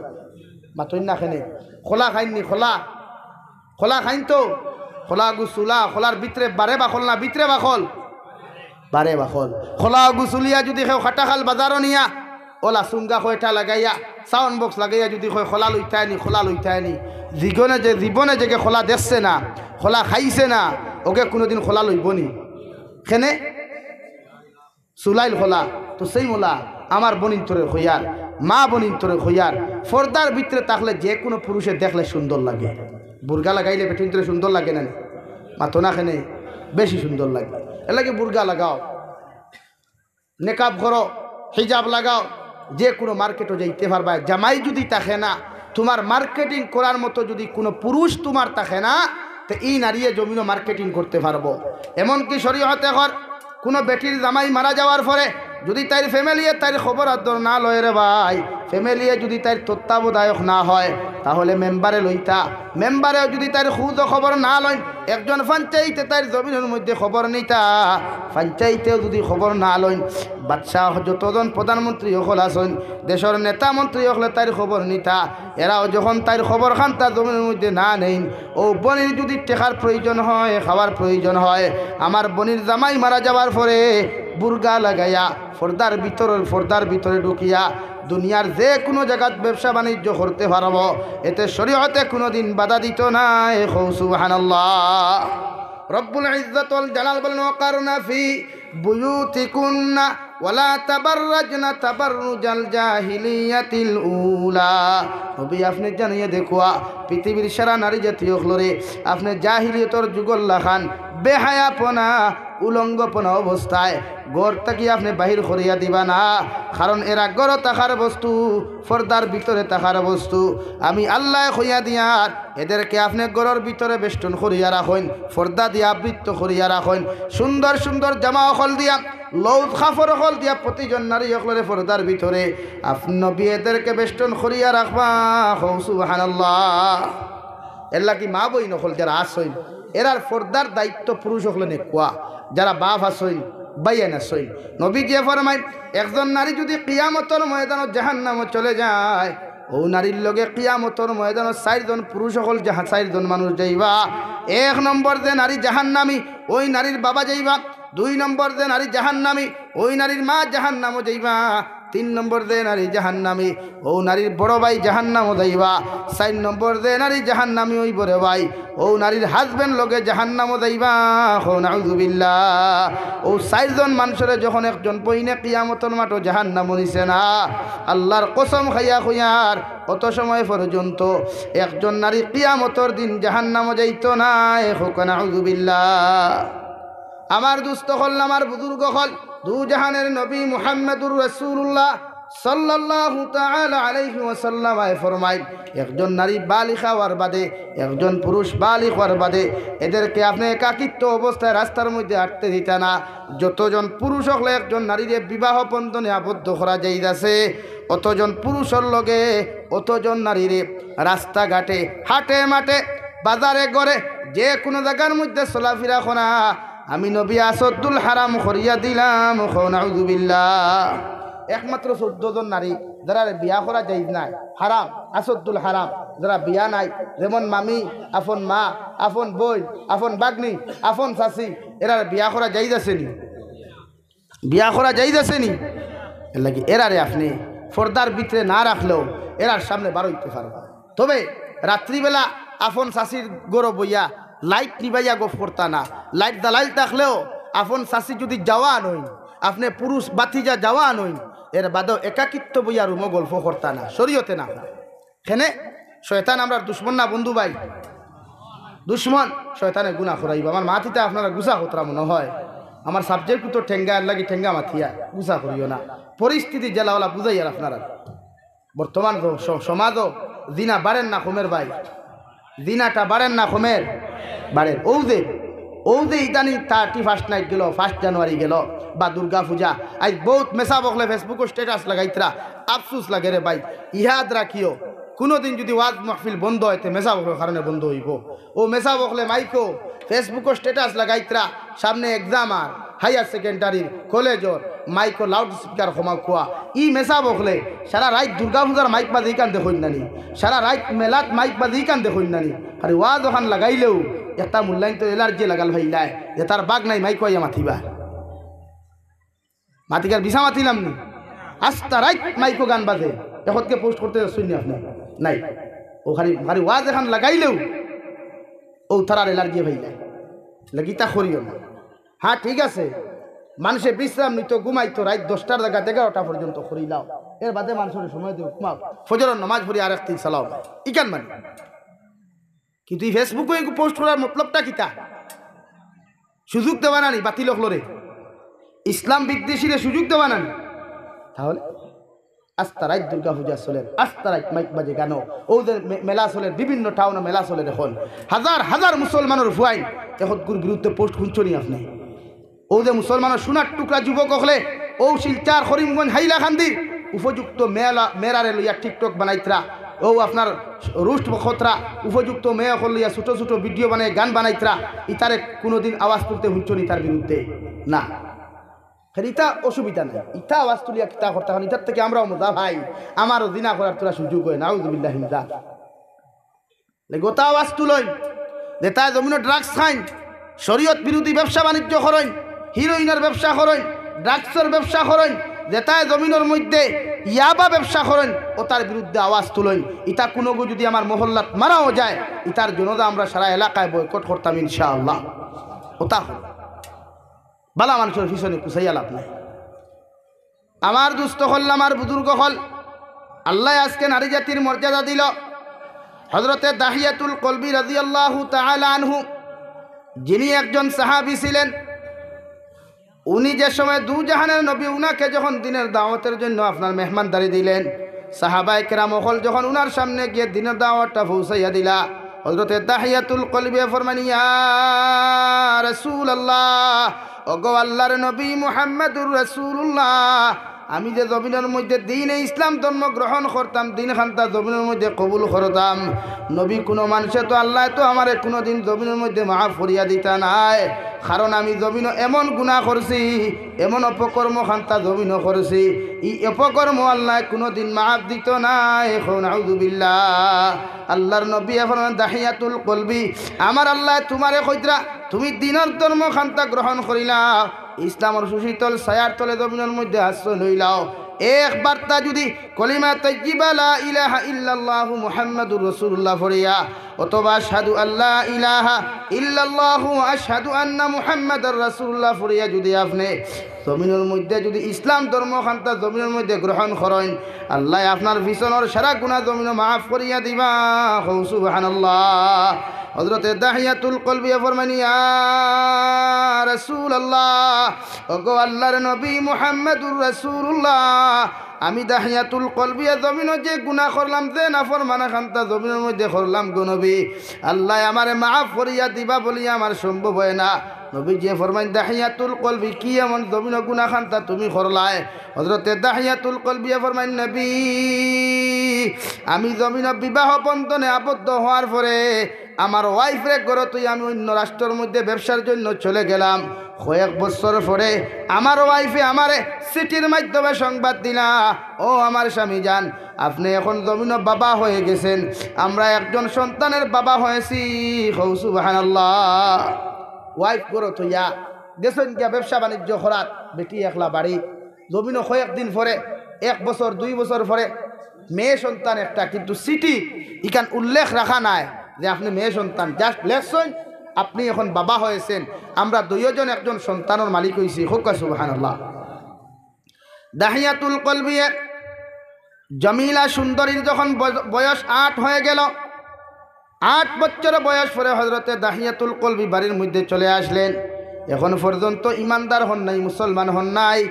মাতইন না কেনে? খোলা খাইন নি, খোলা? খোলা খাইন তো? খোলা গুছুলা, খোলার ভিতরে বারে বাখল না ভিতরে বাখল? বারে বাখল। খোলা গুছুলিয়া যুদি কেউ কাটাখাল বাজারো নিয়া অলা সুঙ্গা কয়টা লাগাইয়া, sound box লাগাইয়া যুদি কয়, "খোলা লইতায় নি, খোলা লইতায় নি।" জীবনে যে, জীবনে যেগে খোলা দেখছে না, খোলা খাইছে না, ওগে কুনুদিন খোলা লইবো নি? কেনে? চুলাইল খোলা, তো সেই মোলা, আমার বইনতরে কইয়ার, মা বইনতরে কইয়ার, পর্দার ভিতরে থাকলে যে কুনু পুরুষে দেখলে সুন্দর লাগে। বুরকা লাগাইলে বেটিন্তরে সুন্দর লাগে না নি? মাতো না কেনে? বেশি সুন্দর লাগে। এরলাগি বুরকা লাগাও। নেকাব করো, হিজাব লাগাও, যে কুনু মার্কেটো যাইতে পারবায়। জামাই যুদি থাকে না, তুমার marketing করার মতো যুদি কুনু পুরুষ তুমার থাকে না, তে ই নারীয়ে জমিনো marketing করতে পারবো। এমনকি শরীয়তে কর, কুনু বেটির জামাই মারা যাওয়ার পরে যুদি তাইর family-এ তাইর খবর আদর না লয় রে ভাই, family-এ যুদি তাইর তত্ত্বাবধায়ক না হয়, তাহলে মেম্বারে লইতা। মেম্বারেও যুদি তাইর খুজ খবর না লইন, একজন পঞ্চায়েতে তাইর জমিনর মধ্যে খবর নিতা, পঞ্চায়েতেও যুদি খবর না লইন, বাদশাহ যতজন প্রধানমন্ত্রী অকল আছইন, দেশর নেতা মন্ত্রী অকলে তাইর খবর নিতা, এরাও যখন তাইর খবর খান্তা জমিনর মধ্যে না নেইন, অউ বইনর যুদি টেকার প্রয়োজন হয়, খাওয়ার প্রয়োজন হয়, আমার বইনর জামাই মারা যাওয়ার পরে বুরকা লাগাইয়া পর্দার ভিতরে, পর্দার ভিতরে ঢুকিয়া দুনিয়ার যে কুনু জাগাত ব্যবসা বাণিজ্য করতে পারবো, এতে শরীয়তে কুনুদিন বাধা দিতো নায়। কও সুবহানাল্লাহ। রব্বুল ইজ্জত ওয়াল জালাল বলেন, "ওয়াকারনা ফি বুয়ুতিকুন্না ওয়ালা তাবাররাজনা তাবাররুজাল জাহিলিয়াতিল উলা।" নবী, আপনে জানাইয়া দেখউক্কা, পৃথিবীর সারা নারী জাতি অকলরে, আপনে জাহিলিয়তর যুগর লাখান বেহায়াপনা, উলঙ্গপনা অবস্থায় ঘর থাকি আপনে বাহির করিয়া দিবা না, কারণ এরা ঘরো থাকার বস্তু, পর্দার ভিতরে থাকার বস্তু। আমি আল্লায় কইয়া দিয়ার, এদেরকে আপনে ঘরর ভিতরে বেষ্টন করিয়া রাখইন, পর্দা দিয়া আবৃত্ত করিয়া রাখইন, সুন্দর সুন্দর জামা অকল দিয়া, লউজ কাপড় অকল দিয়া প্রতিজন নারী অকলরে পর্দার ভিতরে। আপনে নবী এদেরকে বেষ্টন করিয়া রাখবা। কও সুবহানাল্লাহ। এরলাগি মা বইন অকল যারা আছইন, এরার পর্দার দায়িত্ব পুরুষ অকলে নেউক্কা, যারা বাপ আছইন, ভাইয়াইন আছইন। নবীজিয়ে ফরমাইন, একজন নারী যুদি কিয়ামতর ময়দানো জাহান্নামো চলে যায়, অউ নারীর লগে কিয়ামতর ময়দানো চাইরজন পুরুষ অকল জাহা-, চাইরজন মানুষ যাইবা। এক নম্বর যে নারী জাহান্নামী, ওই নারীর বাবা যাইবা। দুই নম্বর যে নারী জাহান্নামী, ওই নারীর মা জাহান্নামো যাইবা। তিন নম্বর যে নারী জাহান্নামী, অউ নারীর বড় ভাই জাহান্নামো যাইবা। চাইর নম্বর যে নারী জাহান্নামী অইবো রে ভাই, অউ নারীর husband লগে জাহান্নামো যাইবা। কও নাউজুবিল্লাহ। অউ চাইরজন মানষরে যখন একজন বইনে কিয়ামতর মাঠো জাহান্নামো নিছে না, আল্লার কসম খাইয়া কইয়ার, অত সময় পর্যন্ত একজন নারী কিয়ামতর দিন জাহান্নামো যাইতো নায়। কও নাউজুবিল্লাহ। আমার দুস্ত অকল, আমার বুজুর্গ অকল, দু জাহানের নবী মুহাম্মাদুর রাসূলুল্লাহ সাল্লাল্লাহু তাআলা আলাইহি ওয়াসাল্লাম আয় ফরমাইন, একজন নারী বালিগ অওয়ার বাদে, একজন পুরুষ বালিগ অওয়ার বাদে এদেরকে আপনে একাকিত্ব অবস্থায় রাস্তার মধ্যে আটতে দিতা না। যতজন পুরুষ অকলে একজন নারীরে বিবাহ বন্ধনে আবদ্ধ করা যাইতাছে, অতজন পুরুষর লগে অতজন নারীরে রাস্তাঘাটে, হাটে মাঠে বাজারে ঘরে যে কুনু জাগার মধ্যে চলাফিরা করা, আমি নবী আসদ্দুল হারাম করিয়া দিলাম। কও নাউজুবিল্লাহ। একমাত্র চৌদ্দ জন নারী, যারার বিয়া করা জায়েজ নাই, হারাম, আসদ্দুল হারাম, যারা বিয়া নাই, যেমন মামি, আপন মা, আপন বইন, আপন বাগনি, আপন চাচি, এরার বিয়া করা জায়েজ আছে নি? বিয়া করা জায়েজ আছে নি? এর লাগি এরারে আপনে পর্দার ভিতরে না রাখলেও এরার সামনে বারইতে পারবা। তবে রাত্রিবেলা আপন চাচির ঘরো বইয়া লাইট নিবাইয়া গফ করতা না। লাইট জ্বালাইল থাকলেও আপন চাচি যুদি জওয়ান অইন, আপনে পুরুষ ভাতিজা জওয়ান অইন, এর বাদেও একাকিত্ব বইয়া রুমো গল্প করতা না, শরীয়তে না কয়। কেনে? শয়তান আমরার দুশমন না বন্ধু ভাই? দুশমন। শয়তানে গুনা করাইবো। আমার মাতিতা আপনারা গুছা খতরা মনে হয়, আমার subject তো ঠেঙ্গা, এর লাগি ঠেঙ্গা মাতিয়া গুছা করিও না। পরিস্থিতি জেলাওয়ালা বুঝাইয়ার আপনারা। বর্তমান স-, স-, সমাজও জিনা বাড়ের না কমের ভাই? জিনাটা বাড়ের না কমের? বাড়ের। অউ যে, অউ যে ইদানিং thirty first night গেল, first January গেল, বা দুর্গা পূজা, আইজ বউত মেসাব অকলে Facebook-ও status লাগাইত্রা, আফসুস লাগে রে ভাই। ইয়াদ রাখিও, কুনুদিন যুদি ওয়াজ মাহফিল বন্ধ অয়, তে মেসাব অকলর কারণে বন্ধ অইবো। অউ মেসাব অকলে মাইকো Facebook-ও status লাগাইত্রা, সামনে exam আর higher secondary-র, কলেজর, মাইকো loud speaker কমাও কুয়া। ই মেসাব অকলে সারা রাইত দুর্গা পূজার মাইক বাজে ইখান দেখইন না নি? সারা রাইত মেলাত মাইক বাজে ইখান দেখইন না নি? খালি ওয়াজ অখান লাগাইলেউ একটা মূল্যায়ন তো allergy লাগাল ফাইলায়, যে তার বাগ নাই মাইকো আইয়া মাতিবা। মাতিকার বিছা মাতিলাম নি? আস্তা রাইত মাইকো গান বাজে, একটকে post করতে যাচ্ছইন নি আপনে? নাই। অউ খালি, খালি ওয়াজ অখান লাগাইলেউ অউ তারার allergy ফাইলায়। লাগিতা করিও না। হ্যাঁ, ঠিক আছে, মানষে বিশ্রাম নিতো, ঘুমাইতো, রাইত দশটার জাগাত এগারোটা পর্যন্ত করিলাও, এর বাদে মানষরে সময় দেও, ঘুমাও, ফজরর নমাজ পড়ি আরেক দিন চালাও, ইখান মানি। কিন্তু ই Facebook-ও এগু post করার মতলবটা কিতা? সুযোগ দেওয়া না নি বাতিল অকলরে, ইসলাম বিদ্বেষীরে সুযোগ দেওয়া না নি? তাহলে আস্তা রাইত দুর্গা পূজা চলের, আস্তা রাইত মাইক বাজে গানো। অউ যে মে-, মেলা চলের, বিভিন্ন টাউনো মেলা চলের অখন। হাজার হাজার মুসলমানর ফুয়াইন একগুর বিরুদ্ধে post হুনছো নি আপনে? অউ যে মুসলমানর সোনার টুকরা যুবক অকলে অউ শিলচর, করিমগঞ্জ, হাইলাকান্দির উপযুক্ত মেলা, মেয়েরারে লইয়া TikTok বানাইত্রা, অউ আপনার roast খতরা, উপযুক্ত মেয়ে অকল লইয়া ছোট ছোট video বানাই গান বানাইত্রা, ইতারে কুনুদিন আওয়াজ তুলতে হুনছো নি তার বিরুদ্ধে? না। খালি ইতা অসুবিধা নাই, ইতা আওয়াজ তুলিয়া কিতা করতা, কারণ ইতার থাকি আমরাও মজা পাই, আমারও জিনা করার থুড়া সুযোগ অয়। নাউজুবিল্লাহি মিন যালিক। লে গোটা আওয়াজ তুলইন, যেতায় জমিনো drugs খাইন, শরীয়ত বিরোধী ব্যবসা বাণিজ্য করইন, heroin-র ব্যবসা করইন, drugs-র ব্যবসা করইন, যেতায় জমিনর মধ্যে ইয়াবা ব্যবসা করইন, অতার বিরুদ্ধে আওয়াজ তুলইন। ইতা কুনুগু যুদি আমার মহল্লাত মারাও যায়, ইতার জনাজা আমরা সারা এলাকায় boycott করতাম ইনশাআল্লাহ। অতা অইলো। বালা মানষর পিছনে কুচাইয়া লাভ নাই। আমার দুস্ত অকল, আমার বুজুর্গ অকল, আল্লায় আজকে নারী জাতির মর্যাদা দিলো। হযরতে দাহিয়াতুল কলবি রাদিয়াল্লাহু তাআলা আনহু, যিনি একজন সাহাবী ছিলেন, উনি যে সময় দু জাহানের নবী উনাকে যখন দ্বীনের দাওয়াতের জন্য আপনার মেহমানদারি দিলেন, সাহাবায়ে কেরাম অকল যখন উনার সামনে গিয়া দ্বীনের দাওয়াতটা পৌঁছাইয়া দিলা, হযরতে দাহিয়াতুল কলবিয়ে ফরমাইন, "ইয়া রাসূলুল্লাহ, ওগো আল্লাহর নবী মুহাম্মাদুর রাসূলুল্লাহ, আমি যে জমিনর মধ্যে দ্বীনে ইসলাম ধর্ম গ্রহণ করতাম, দ্বীন খান্তা জমিনর মধ্যে কবুল করতাম, নবী, কুনু মানষে তো, আল্লায় তো আমারে কুনুদিন জমিনর মধ্যে মাফ করিয়া দিতা নায়, কারণ আমি জমিনো এমন গুনা করছি, এমন অপকর্ম খান্তা জমিনো করছি, ই অপকর্ম আল্লায় কুনুদিন মাফ দিতো নায়।" কও নাউজুবিল্লাহ। আল্লাহর নবীয়ে ফরমাইন, "দাহিয়াতুল কলবি, আমার আল্লায় তুমারে কইতরা, তুমি দ্বীনর ধর্ম খান্তা গ্রহণ করিলাও, ইসলামর সুশীতল ছায়ার তলে জমিনর মধ্যে আশ্রয় লইলাও, এক বার্তা যুদি কলিমা তাইয়্যিবা লা ইলাহা ইল্লাল্লাহু মুহাম্মাদুর রাসূলুল্লাহ পড়িয়া, অথবা আশহাদু আল্লা ইলাহা ইল্লাল্লাহু ওয়া আশহাদু আন্না মুহাম্মাদার রাসূলুল্লাহ পড়িয়া যুদি আপনে জমিনর মধ্যে যুদি ইসলাম ধর্ম খান্তা জমিনর মধ্যে গ্রহণ করইন, আল্লায় আপনার পিছনর সারা গুনা জমিনো মাফ করিয়া দিবা।" কও সুবহানাল্লাহ। হযরতে দাহিয়াতুল কলবিয়ে ফরমাইন, "ইয়া রাসূলুল্লাহ, ওগো আল্লাহর নবী মুহাম্মাদুর রাসূলুল্লাহ, আমি দাহিয়াতুল কলবিয়ে জমিনো যে গুনা করলাম, যে নাফরমানি খান্তা জমিনর মধ্যে করলাম গো নবী, আল্লায় আমারে মাফ করিয়া দিবা বলিয়া আমার সম্ভব অয় না।" নবীজিয়ে ফরমাইন, "দাহিয়াতুল কলবি, কি এমন জমিনো গুনা খান্তা তুমি করলায়?" হযরতে দাহিয়াতুল কলবিয়ে ফরমাইন, "নবী, আমি জমিনো বিবাহ বন্ধনে আবদ্ধ হওয়ার পরে আমার ওয়াইফরে ঘরো থইয়া আমি অইন্য রাষ্ট্রর মধ্যে ব্যবসার জন্য চলে গেলাম। কয়েক বছর পরে আমার ওয়াইফে আমারে চিঠির মাধ্যমে সংবাদ দিলা, "ও আমার স্বামী যান, আপনে এখন জমিনো বাবা হয়ে গেছেন, আমরা একজন সন্তানের বাবা হয়েছি।" কও সুবহানাল্লাহ। ওয়াইফ ঘরো থইয়া গেছইন গিয়া ব্যবসা বাণিজ্য করাত, বেটি একলা বাড়ি। জমিনো কয়েকদিন পরে, এক বছর, দুই বছর পরে মেয়ে সন্তান একটা, কিন্তু চিঠি ইখান উল্লেখ রাখা নাই যে আপনে মেয়ে সন্তান, just লেখছইন, "আপনে এখন বাবা হয়েছেন, আমরা দুইওজন একজন সন্তানর মালিক হইছি।" কউক্কা সুবহানাল্লাহ। দাহিয়াতুল কলবিয়ে জমিলা সুন্দরীর যখন বয়-, বয়স আট হয়ে গেল, আট বছর বয়স পরে হযরতে দাহিয়াতুল কলবি বাড়ির মধ্যে চলে আসলেন। এখন পর্যন্ত ইমানদার হন নাই, মুসলমান হন নাই।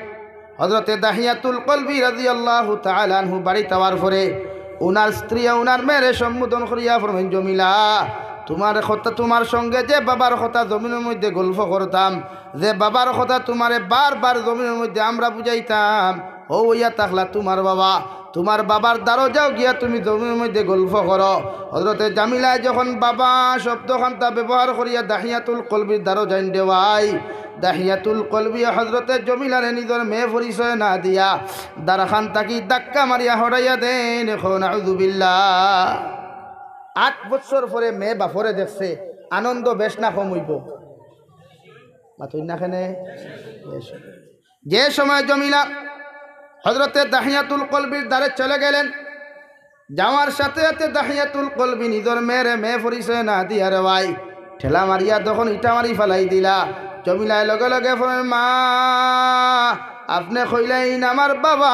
হযরতে দাহিয়াতুল কলবি রাদিয়াল্লাহু তাআলা আনহু বাড়িত আওয়ার পরে উনার স্ত্রী, উনার মেয়েরে সম্বোধন করিয়া ফরমাইন, "জমিলা, তুমার কথা, তুমার সঙ্গে যে বাবার কথা জমিনর মধ্যে গল্প করতাম, যে বাবার কথা তুমারে বারবার জমিনর মধ্যে আমরা বুঝাইতাম, অউ অইয়া থাকলা তুমার বাবা। তুমার বাবার দ্বারো যাও গিয়া তুমি জমিনর মধ্যে গল্প করো।" হযরতে জামিলায় যখন বাবা শব্দ খান্তা ব্যবহার করিয়া দাহিয়াতুল কলবির দ্বারো যাইন দেওয়াই, দাহিয়াতুল কলবি হযরতে জমিলারে নিজর মেয়ে পরিচয় না দিয়া দ্বারখান থাকি ধাক্কা মারিয়া হটাইয়া দেন। কও নাউজুবিল্লাহ। আট বছর পরে মেয়ে বাপরে দেখছে, আনন্দ বেশ না কম অইবো? মাতইন না কেনে? বেশ। যে সময় জমিলা হযরতে দাহিয়াতুল কলবির দ্বারে চলে গেলেন, যাওয়ার সাথে সাথে দাহিয়াতুল কলবি নিজর মেয়েরে মেয়ে পরিচয় না দিয়া রে ভাই, ঠেলা মারিয়া তখন ইটা মারি ফালাই দিলা। জমিলায় লগে লগে ফরমাইন, "মা, আপনে কইলাইন আমার বাবা,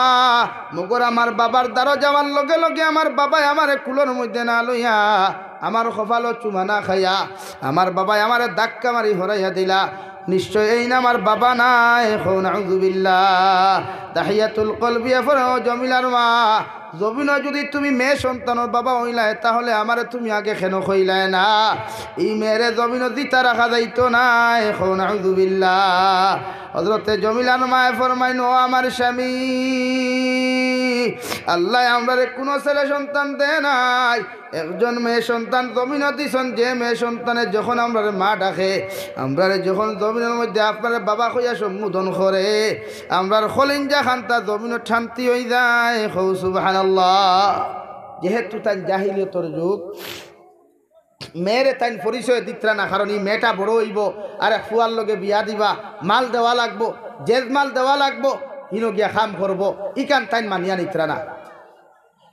মগর আমার বাবার দ্বারো যাওয়ার লগে লগে আমার বাবায় আমারে কুলর মধ্যে না লইয়া আমার কপালো চুমা না খাইয়া আমার বাবায় আমারে ধাক্কা মারি হরাইয়া দিলা। নিশ্চয় এইন আমার বাবা নায়।" কও নাউজুবিল্লাহ। দাহিয়াতুল কলবিয়ে ফরমাইন, "ও জমিলার মা, জমিনো যুদি তুমি মেয়ে সন্তানর বাবা অইলায়, তাহলে আমারে তুমি আগে কেনে কইলায় না? ই মেয়েরে জমিনো জিতা রাখা যাইতো নায়।" কও নাউজুবিল্লাহ। হযরতে জমিলার মায়ে ফরমাইন, "ও আমার স্বামী, আল্লায় আমরারে কুনু ছেলে সন্তান দেয় নাই, একজন মেয়ে সন্তান জমিনো দিছইন, যে মেয়ে সন্তানে যখন আমরারে মা ডাকে, আমরারে যখন জমিনর মধ্যে আপনারে বাবা কইয়া সম্বোধন করে, আমরার কলিঞ্জা খান্তা জমিনো ঠান্তি অইযায়।" কও সুবহানাল্লাহ। যেহেতু তাইন জাহিলিয়তর যুগ, মেয়েরে তাইন পরিচয় দিতরা না, কারণ ই মেয়েটা বড় অইবো, আরেক ফুয়ার লগে বিয়া দিবা, মাল দেওয়া লাগবো, জেজমাল দেওয়া লাগবো, হিনো গিয়া কাম করবো, ইখান তাইন মানিয়া নিতরা না।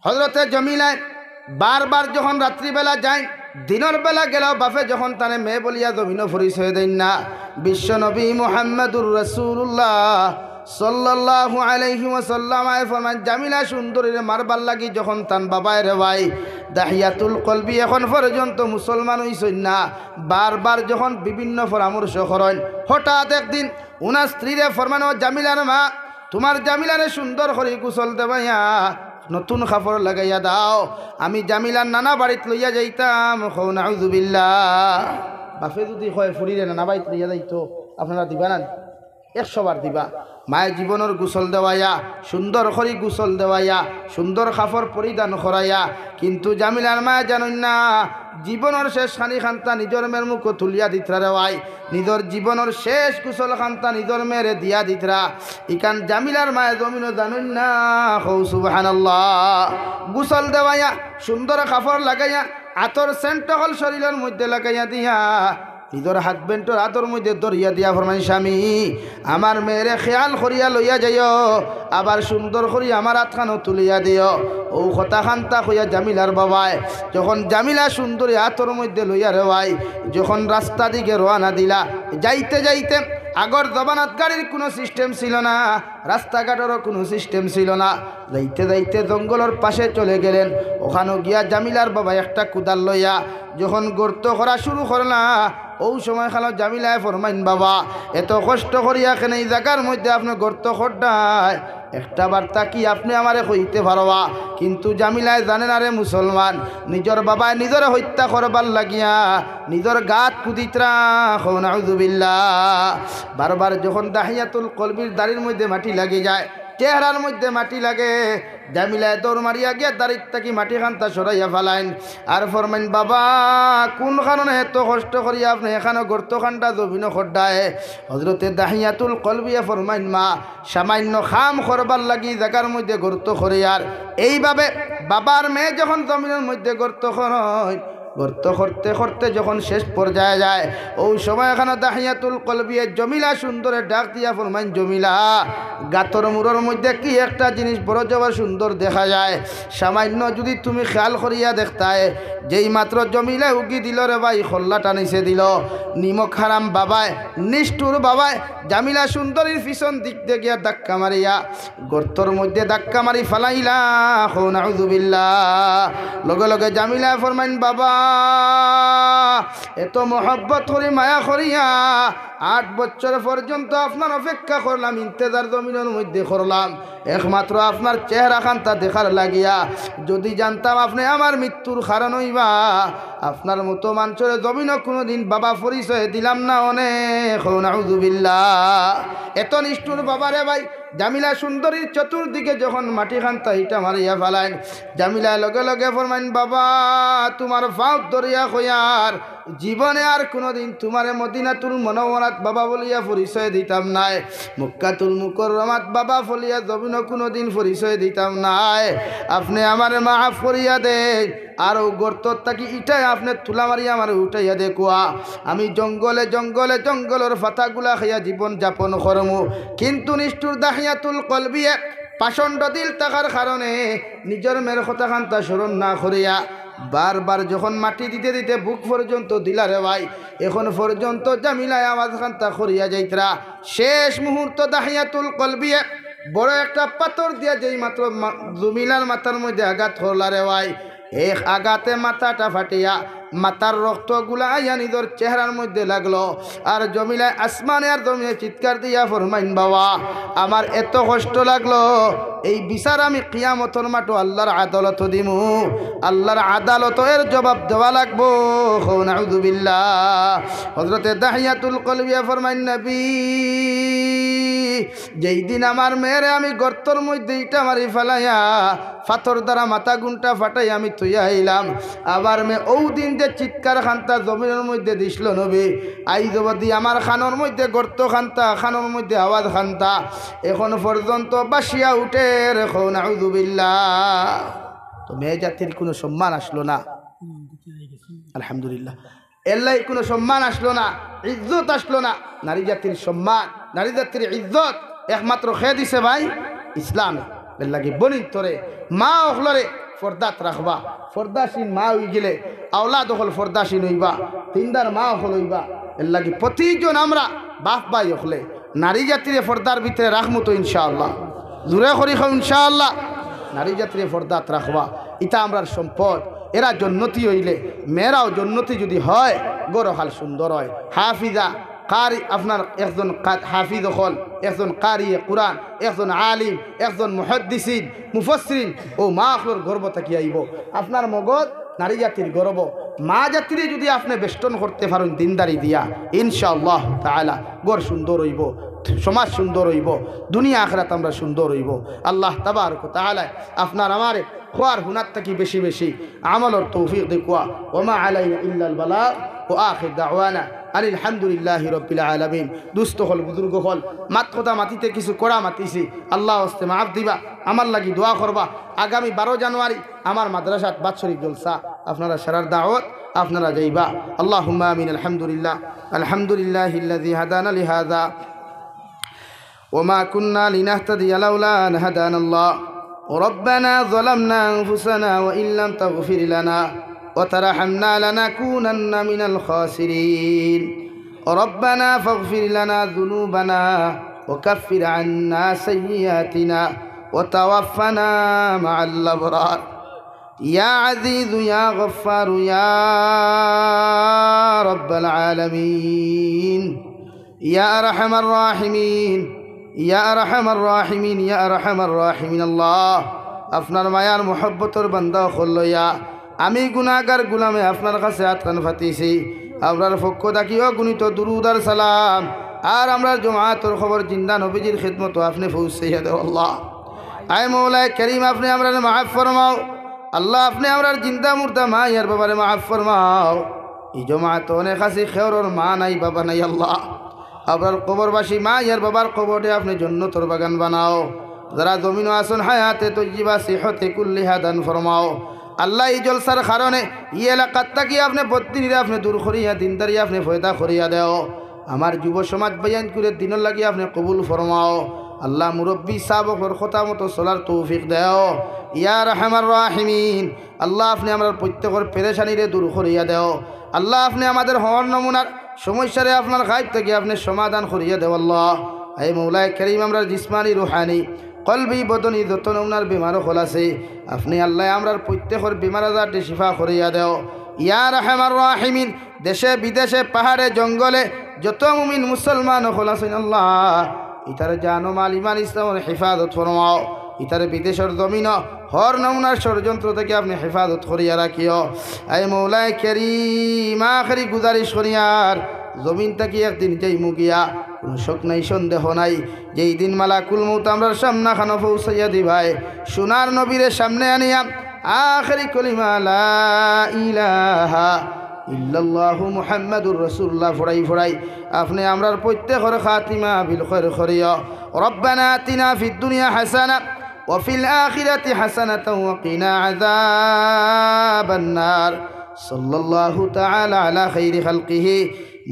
হযরতে জমিলায় বারবার যখন রাত্রিবেলা যাইন, দিনর বেলা গেলেও বাপে যখন তানে মেয়ে বলিয়া জমিনো পরিচয় দেইন না, বিশ্বনবী মুহাম্মাদুর রাসূলুল্লাহ সাল্লাল্লাহু আলাইহি ওয়াসাল্লাম আয় ফরমাইন, "জামিলা সুন্দরীরে মারবার লাগি যখন তান বাবায় রে ভাই, দাহিয়াতুল কলবি এখন পর্যন্ত মুসলমান অইছইন না, বারবার যখন বিভিন্ন পরামর্শ করইন, হঠাৎ একদিন উনার স্ত্রীরে ফরমাইন, 'ও জামিলার মা, তুমার জামিলারে সুন্দর করি গোসল দেওয়াইয়া নতুন কাপড় লাগাইয়া দাও, আমি জামিলার নানা বাড়িত লইয়া যাইতাম।'" কও নাউজুবিল্লাহ। বাপে যুদি কয় ফুড়িরে নানা বাড়িত লইয়া যাইতো, আপনারা দিবা না নি? একশো বার দিবা। মায়ে জীবনর গোসল দেওয়াইয়া, সুন্দর করি গোসল দেওয়াইয়া, সুন্দর কাপড় পরিধান করাইয়া, কিন্তু জামিলার মায়ে জানইন না, জীবনর শেষ খানি খান্তা নিজর মেয়ের মুখো তুলিয়া দিতরা রে ভাই, নিজর জীবনর শেষ গোসল খান্তা নিজর মেয়েরে দিয়া দিতরা। ইখান জামিলার মায়ে জমিনো জানইন না। কও সুবহানাল্লাহ। গোসল দেওয়াইয়া, সুন্দর কাপড় লাগাইয়া, আতর সেন্ট অকল শরীলর মধ্যে লাগাইয়া দিয়া, নিজর হাজবেন্ডর আতর মধ্যে ধরিয়া দিয়া ফরমাইন, "স্বামী, আমার মেয়েরে খেয়াল করিয়া লইয়া যাইও, আবার সুন্দর করি আমার আতখানো তুলিয়া দিও।" অউ কথা খান্তা কইয়া জামিলার বাবায় যখন জামিলা সুন্দরী আতর মধ্যে লইয়া রে ভাই, যখন রাস্তা দিকে রওয়ানা দিলা, যাইতে যাইতে আগর জমানাত গাড়ির কুনু সিস্টেম ছিল না, রাস্তাঘাটরও কুনু সিস্টেম ছিল না। যাইতে যাইতে জঙ্গলর পাশে চলে গেলেন। অখানো গিয়া জামিলার বাবায় একটা কুদাল লইয়া যখন গর্ত করা শুরু করলা, অউ সময় খানো জামিলায় ফরমাইন, "বাবা, এত কষ্ট করিয়া কেনে ই জাগার মধ্যে আপনে গর্ত কররায়? একটা বার্তা কি আপনে আমারে কইতে পারবা?" কিন্তু জামিলায় জানে না রে মুসলমান, নিজর বাবায় নিজরে হত্যা করবার লাগিয়া নিজর গাত কুদিতরা। কও নাউজুবিল্লাহ। বারবার যখন দাহিয়াতুল কলবির দাড়ির মধ্যে মাটি লাগি যায়, চেহারার মধ্যে মাটি লাগে, জামিলায় দৌড় মারিয়া গিয়া দাড়ির থাকি মাটি খান্তা সরাইয়া ফালাইন। আর ফরমাইন, "বাবা, কুন কারণে এত কষ্ট করিয়া আপনে এখানো গর্ত খান্তা জমিনো খোদ্দায়?" হজরতে দাহিয়াতুল কলবিয়ে ফরমাইন, "মা, সামান্য কাম করবার লাগি জাগার মধ্যে গর্ত খোরে।" আর এইভাবে বাবার মেয়ে যখন জমিনর মধ্যে গর্ত খোরইন, গর্ত খোরতে খোরতে যখন শেষ পর্যায়ে যায়, অউ সময় এখানো দাহিয়াতুল কলবিয়ে জমিলা সুন্দরে ডাক দিয়া ফরমাইন, "জমিলা, গাতর মুড়র মধ্যে কি একটা জিনিস বড় জবর সুন্দর দেখা যায়, সামান্য যুদি তুমি খেয়াল করিয়া দেখতায়।" যেই মাত্র জমিলায় উগি দিল রে ভাই, খল্লাটা নিচে দিল, নিমক হারাম বাবায়, নিষ্ঠুর বাবায় জামিলা সুন্দরীর পিছন দিক দিয়া গিয়া ধাক্কা মারিয়া গর্তর মধ্যে ধাক্কা মারি ফালাইলা। কও নাউজুবিল্লাহ। লগে লগে জামিলায় ফরমাইন, "বাবা, এত মহব্বত করি, মায়া করিয়া আট বছর পর্যন্ত আপনার অপেক্ষা করলাম, ইন্তেজার জমিনর মধ্যে করলাম, একমাত্র আপনার চেহারা খান্তা দেখার লাগিয়া। যুদি জানতাম আপনে আমার মৃত্যুর কারণ অইবা, আপনার মতো মানষরে জমিনো কুনুদিন বাবা পরিচয় দিলাম না অনে।" কও নাউজুবিল্লাহ। এত নিষ্ঠুর বাবা রে ভাই, জামিলা সুন্দরীর চতুর্দিকে যখন মাটি খান্তা ইটা মারিয়া ফালাইন, জামিলায় লগে লগে ফরমাইন, "বাবা, তুমার পাও ধরিয়া কইয়ার, জীবনে আর কুনুদিন তুমারে মদিনাতুল মুনাওয়ারাত বাবা বলিয়া পরিচয় দিতাম নায়, মক্কাতুল মুকাররমাত বাবা বলিয়া জমিনো কুনুদিন পরিচয় দিতাম নায়। আপনে আমারে মাফ করিয়া দেইন।" আর অউ গর্তর থাকি ইটায় আপনে তুলা মারি আমারে উঠাইয়া দেউক্কা। আমি জঙ্গলে জঙ্গলে জঙ্গলর পাতাগুলা খাইয়া জীবন যাপন করমু। কিন্তু নিষ্ঠুর দাহিয়াতুল কলবিয়ে পাষণ্ড দিল থাকার কারণে নিজর মেয়ের কথা খান্তা স্মরণ না করিয়া বারবার যখন মাটি দিতে দিতে বুক পর্যন্ত দিলা রে ভাই, এখন পর্যন্ত জামিলায় আওয়াজ খান্তা করিয়া যাইতরা। শেষ মুহূর্ত দাহিয়াতুল কলবিয়ে বড় একটা পাথর দিয়া যেই মাত্র মা-, জমিলার মাথার মধ্যে আঘাত করলা রে ভাই, এক আঘাতে মাথাটা ফাটিয়া মাথার রক্তগুলা আইয়া নিজর চেহারার মধ্যে লাগলো। আর জমিলায় আসমানে আর জমিনে চিৎকার দিয়া ফরমাইন, "বাবা, আমার এত কষ্ট লাগলো, এই বিচার আমি কিয়ামতর মাঠো আল্লার আদালতো দিমু, আল্লার আদালতো এর জবাব দেওয়া লাগবো।" কও নাউজুবিল্লাহ। হজরতে দাহিয়াতুল কলবিয়ে ফরমাইন, "নবী, যেই দিন আমার মেয়েরে আমি গর্তর মধ্যে ইটা মারি ফালাইয়া পাথর দ্বারা মাথা গুনটা ফাটাই আমি থইয়া আইলাম, আমার মেয়ে অউ দিন যে চিৎকার খান্তা জমিনর মধ্যে দিছলো নবী, আইজ অবধি আমার কানর মধ্যে গর্ত খান্তা, কানর মধ্যে আওয়াজ খান্তা, এখন পর্যন্ত বাসিয়া উঠের।" কও নাউজুবিল্লাহ। তো মেয়ে জাতির কুনু সম্মান আসলো না, আলহামদুলিল্লাহ। এরলাগি কুনু সম্মান আসলো না, ইজ্জত আসলো না। নারী জাতির সম্মান, নারী জাতির ইজ্জত একমাত্র কে দিছে ভাই? ইসলামে। এরলাগি বনিন্তরে, মা অকলরে পর্দাত রাখবা। পর্দাশীল মা অইগেলে আওলাদ অকল পর্দাশীল অইবা, দিনদার মা অকল অইবা। এরলাগি প্রতিজন আমরা বাপ ভাই অকলে নারী জাতিরে পর্দার ভিতরে রাখমু তো ইনশাআল্লাহ। জুরে করি কও ইনশাআল্লাহ। নারী জাতিরে পর্দাত রাখবা, ইতা আমরার সম্পদ। এরা জন্নতি অইলে মেয়েরাও জন্নতি যুদি হয়, ঘর অখান সুন্দর হয়। হাফিজা, কারি, আপনার একজন কা-, হাফিজ অকল, একজন কারিয়ে কুরআন, একজন আলিম, একজন মুহাদ্দিসিন, মুফাসসিরিন, অউ মা অকলর গর্ভ থাকি আইবো। আপনার মগজ নারী জাতির গর্ভ। মা জাতিরে যুদি আপনে বেষ্টন করতে পারইন দিনদারি দিয়া, ইনশাআল্লাহ তাআলা ঘর সুন্দর অইবো, সমাজ সুন্দর অইবো, দুনিয়া আখিরাত আমরা সুন্দর অইবো। আল্লাহ তাবারক ওয়া তাআলা আপনার আমারে কওয়ার হুনার থাকি বেশি বেশি আমলর তৌফিক দেউক্কা। ওয়া মা আলাইনা ইল্লাল বালাগ। ওয়া আখির দাওয়ানা আনিল হামদুলিল্লাহি রাব্বিল আলামিন। দুস্ত অকল, বুজুর্গ অকল, মাত কথা মাতিতে কিছু কড়া মাতিছি, আল্লার ওয়াস্তে মাফ দিবা, আমার লাগি দোয়া করবা। আগামী বারো জানুয়ারি আমার মাদ্রাসাত বাৎসরিক জলসা, আপনারা সারার দাওয়াত, আপনারা যাইবা। আল্লাহুম্মা আমিন। আলহামদুলিল্লাহ, আলহামদুলিল্লাহিল্লাযী হাদানা লিহাযা وما كنا لنهتدي لولا أن هدانا الله. ربنا ظلمنا أنفسنا وإن لم تغفر لنا وترحمنا لنكونن من الخاسرين. ربنا فاغفر لنا ذنوبنا وكفر عنا سيئاتنا وتوفنا مع الأبرار. يا عزيز يا غفار يا رب العالمين. يا أرحم الراحمين، يا أرحم الراحمين، يا أرحم الراحمين। আল্লাহ, আপনার মায়ার মহব্বতর বান্দা অকল লইয়া আমি গুনাহগার গুলামে আপনার কাছে আতখান পাতিছি। আমরার পক্ষ থাকি অগণিত দুরুদ আর সালাম আর আমরার জমাতর খবর জিন্দা নবীজির খিদমতো আপনে পৌঁছাইয়া দেও আল্লাহ। আয় মৌলায় করিম, আপনে আমরারে মাফ ফরমাও। আল্লাহ, আপনে আমরার জিন্দা মুর্দা মা আর বাবারে মাফ ফরমাও। ই জমাত অনেক আছি, কেউরর মা নাই, বাবা নাই। আল্লাহ, আমরার কবরবাসী মা আর বাবার কবররে আপনে জন্নতর বাগান বানাও। যারা জমিনো আছইন, হায়াতে তৈয়বা, সিহতে কুল্লিহা দান ফরমাও। আল্লাহ, ই জলসার কারণে ই এলাকাত থাকি আপনে বদদিনরে আপনে দূর করিয়া, দিনদারি আপনে পয়দা করিয়া দেও। আমার যুব সমাজ ভাইয়াইনকুরে দিনর লাগি আপনে কবুল ফরমাও। আল্লাহ, মুরব্বি সাব অকলর কথা মতো চলার তৌফিক দেও। ইয়া আরহামার রাহিমিন, আল্লাহ, আপনে আমরার প্রত্যেকর পেরেশানিরে দূর করিয়া দেও। আল্লাহ, আপনে আমাদের হর নমুনার সমস্যারে আপনার গাইব থাকি আপনে সমাধান করিয়া দেও আল্লাহ। আয় মৌলায় করিম, আমরার জিসমানি, রুহানি, কলবি, বদনি যত নমুনার বেমার অকল আছে, আপনে আল্লাহ আমরার প্রত্যেকর বেমার আজাররে শিফা করিয়া দেও। ইয়া আরহামার রাহিমিন, দেশে বিদেশে পাহাড়ে জঙ্গলে যত মুমিন মুসলমান অকল আছইন আল্লাহ, ইতার জান ও মাল ইমান ইসলামর হেফাজত ফরমাও। ইতার বিদেশর জমিনো হর নমুনার ষড়যন্ত্র থাকি আপনে হেফাজত করিয়া রাখিও। আয় মৌলায় করিম, আখেরি গুজারিশ করিয়ার, জমিন থাকি একদিন যাইমু গিয়া, কুনু শক নাই, সন্দেহ নাই, যেই দিন মালাকুল মউত আমরার সামনাখানো পৌঁছাইয়া দিবায়, সোনার নবীরে সামনে আনিয়া আখেরি কলিমা লা ইলাহা ইল্লাল্লাহু মুহাম্মাদুর রাসূলুল্লাহ ফড়াই ফড়াই আপনে আমরার প্রত্যেকর খাতিমা বিল খৈর করিও। ربنا آتنا في الدنيا حسنة وفي الآخرة حسنة وقنا عذاب النار. صلى الله تعالى على خير خلقه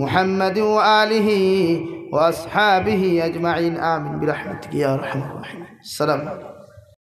محمد وآله وأصحابه أجمعين. آمين برحمتك يا أرحم الراحمين. السلام عليكم.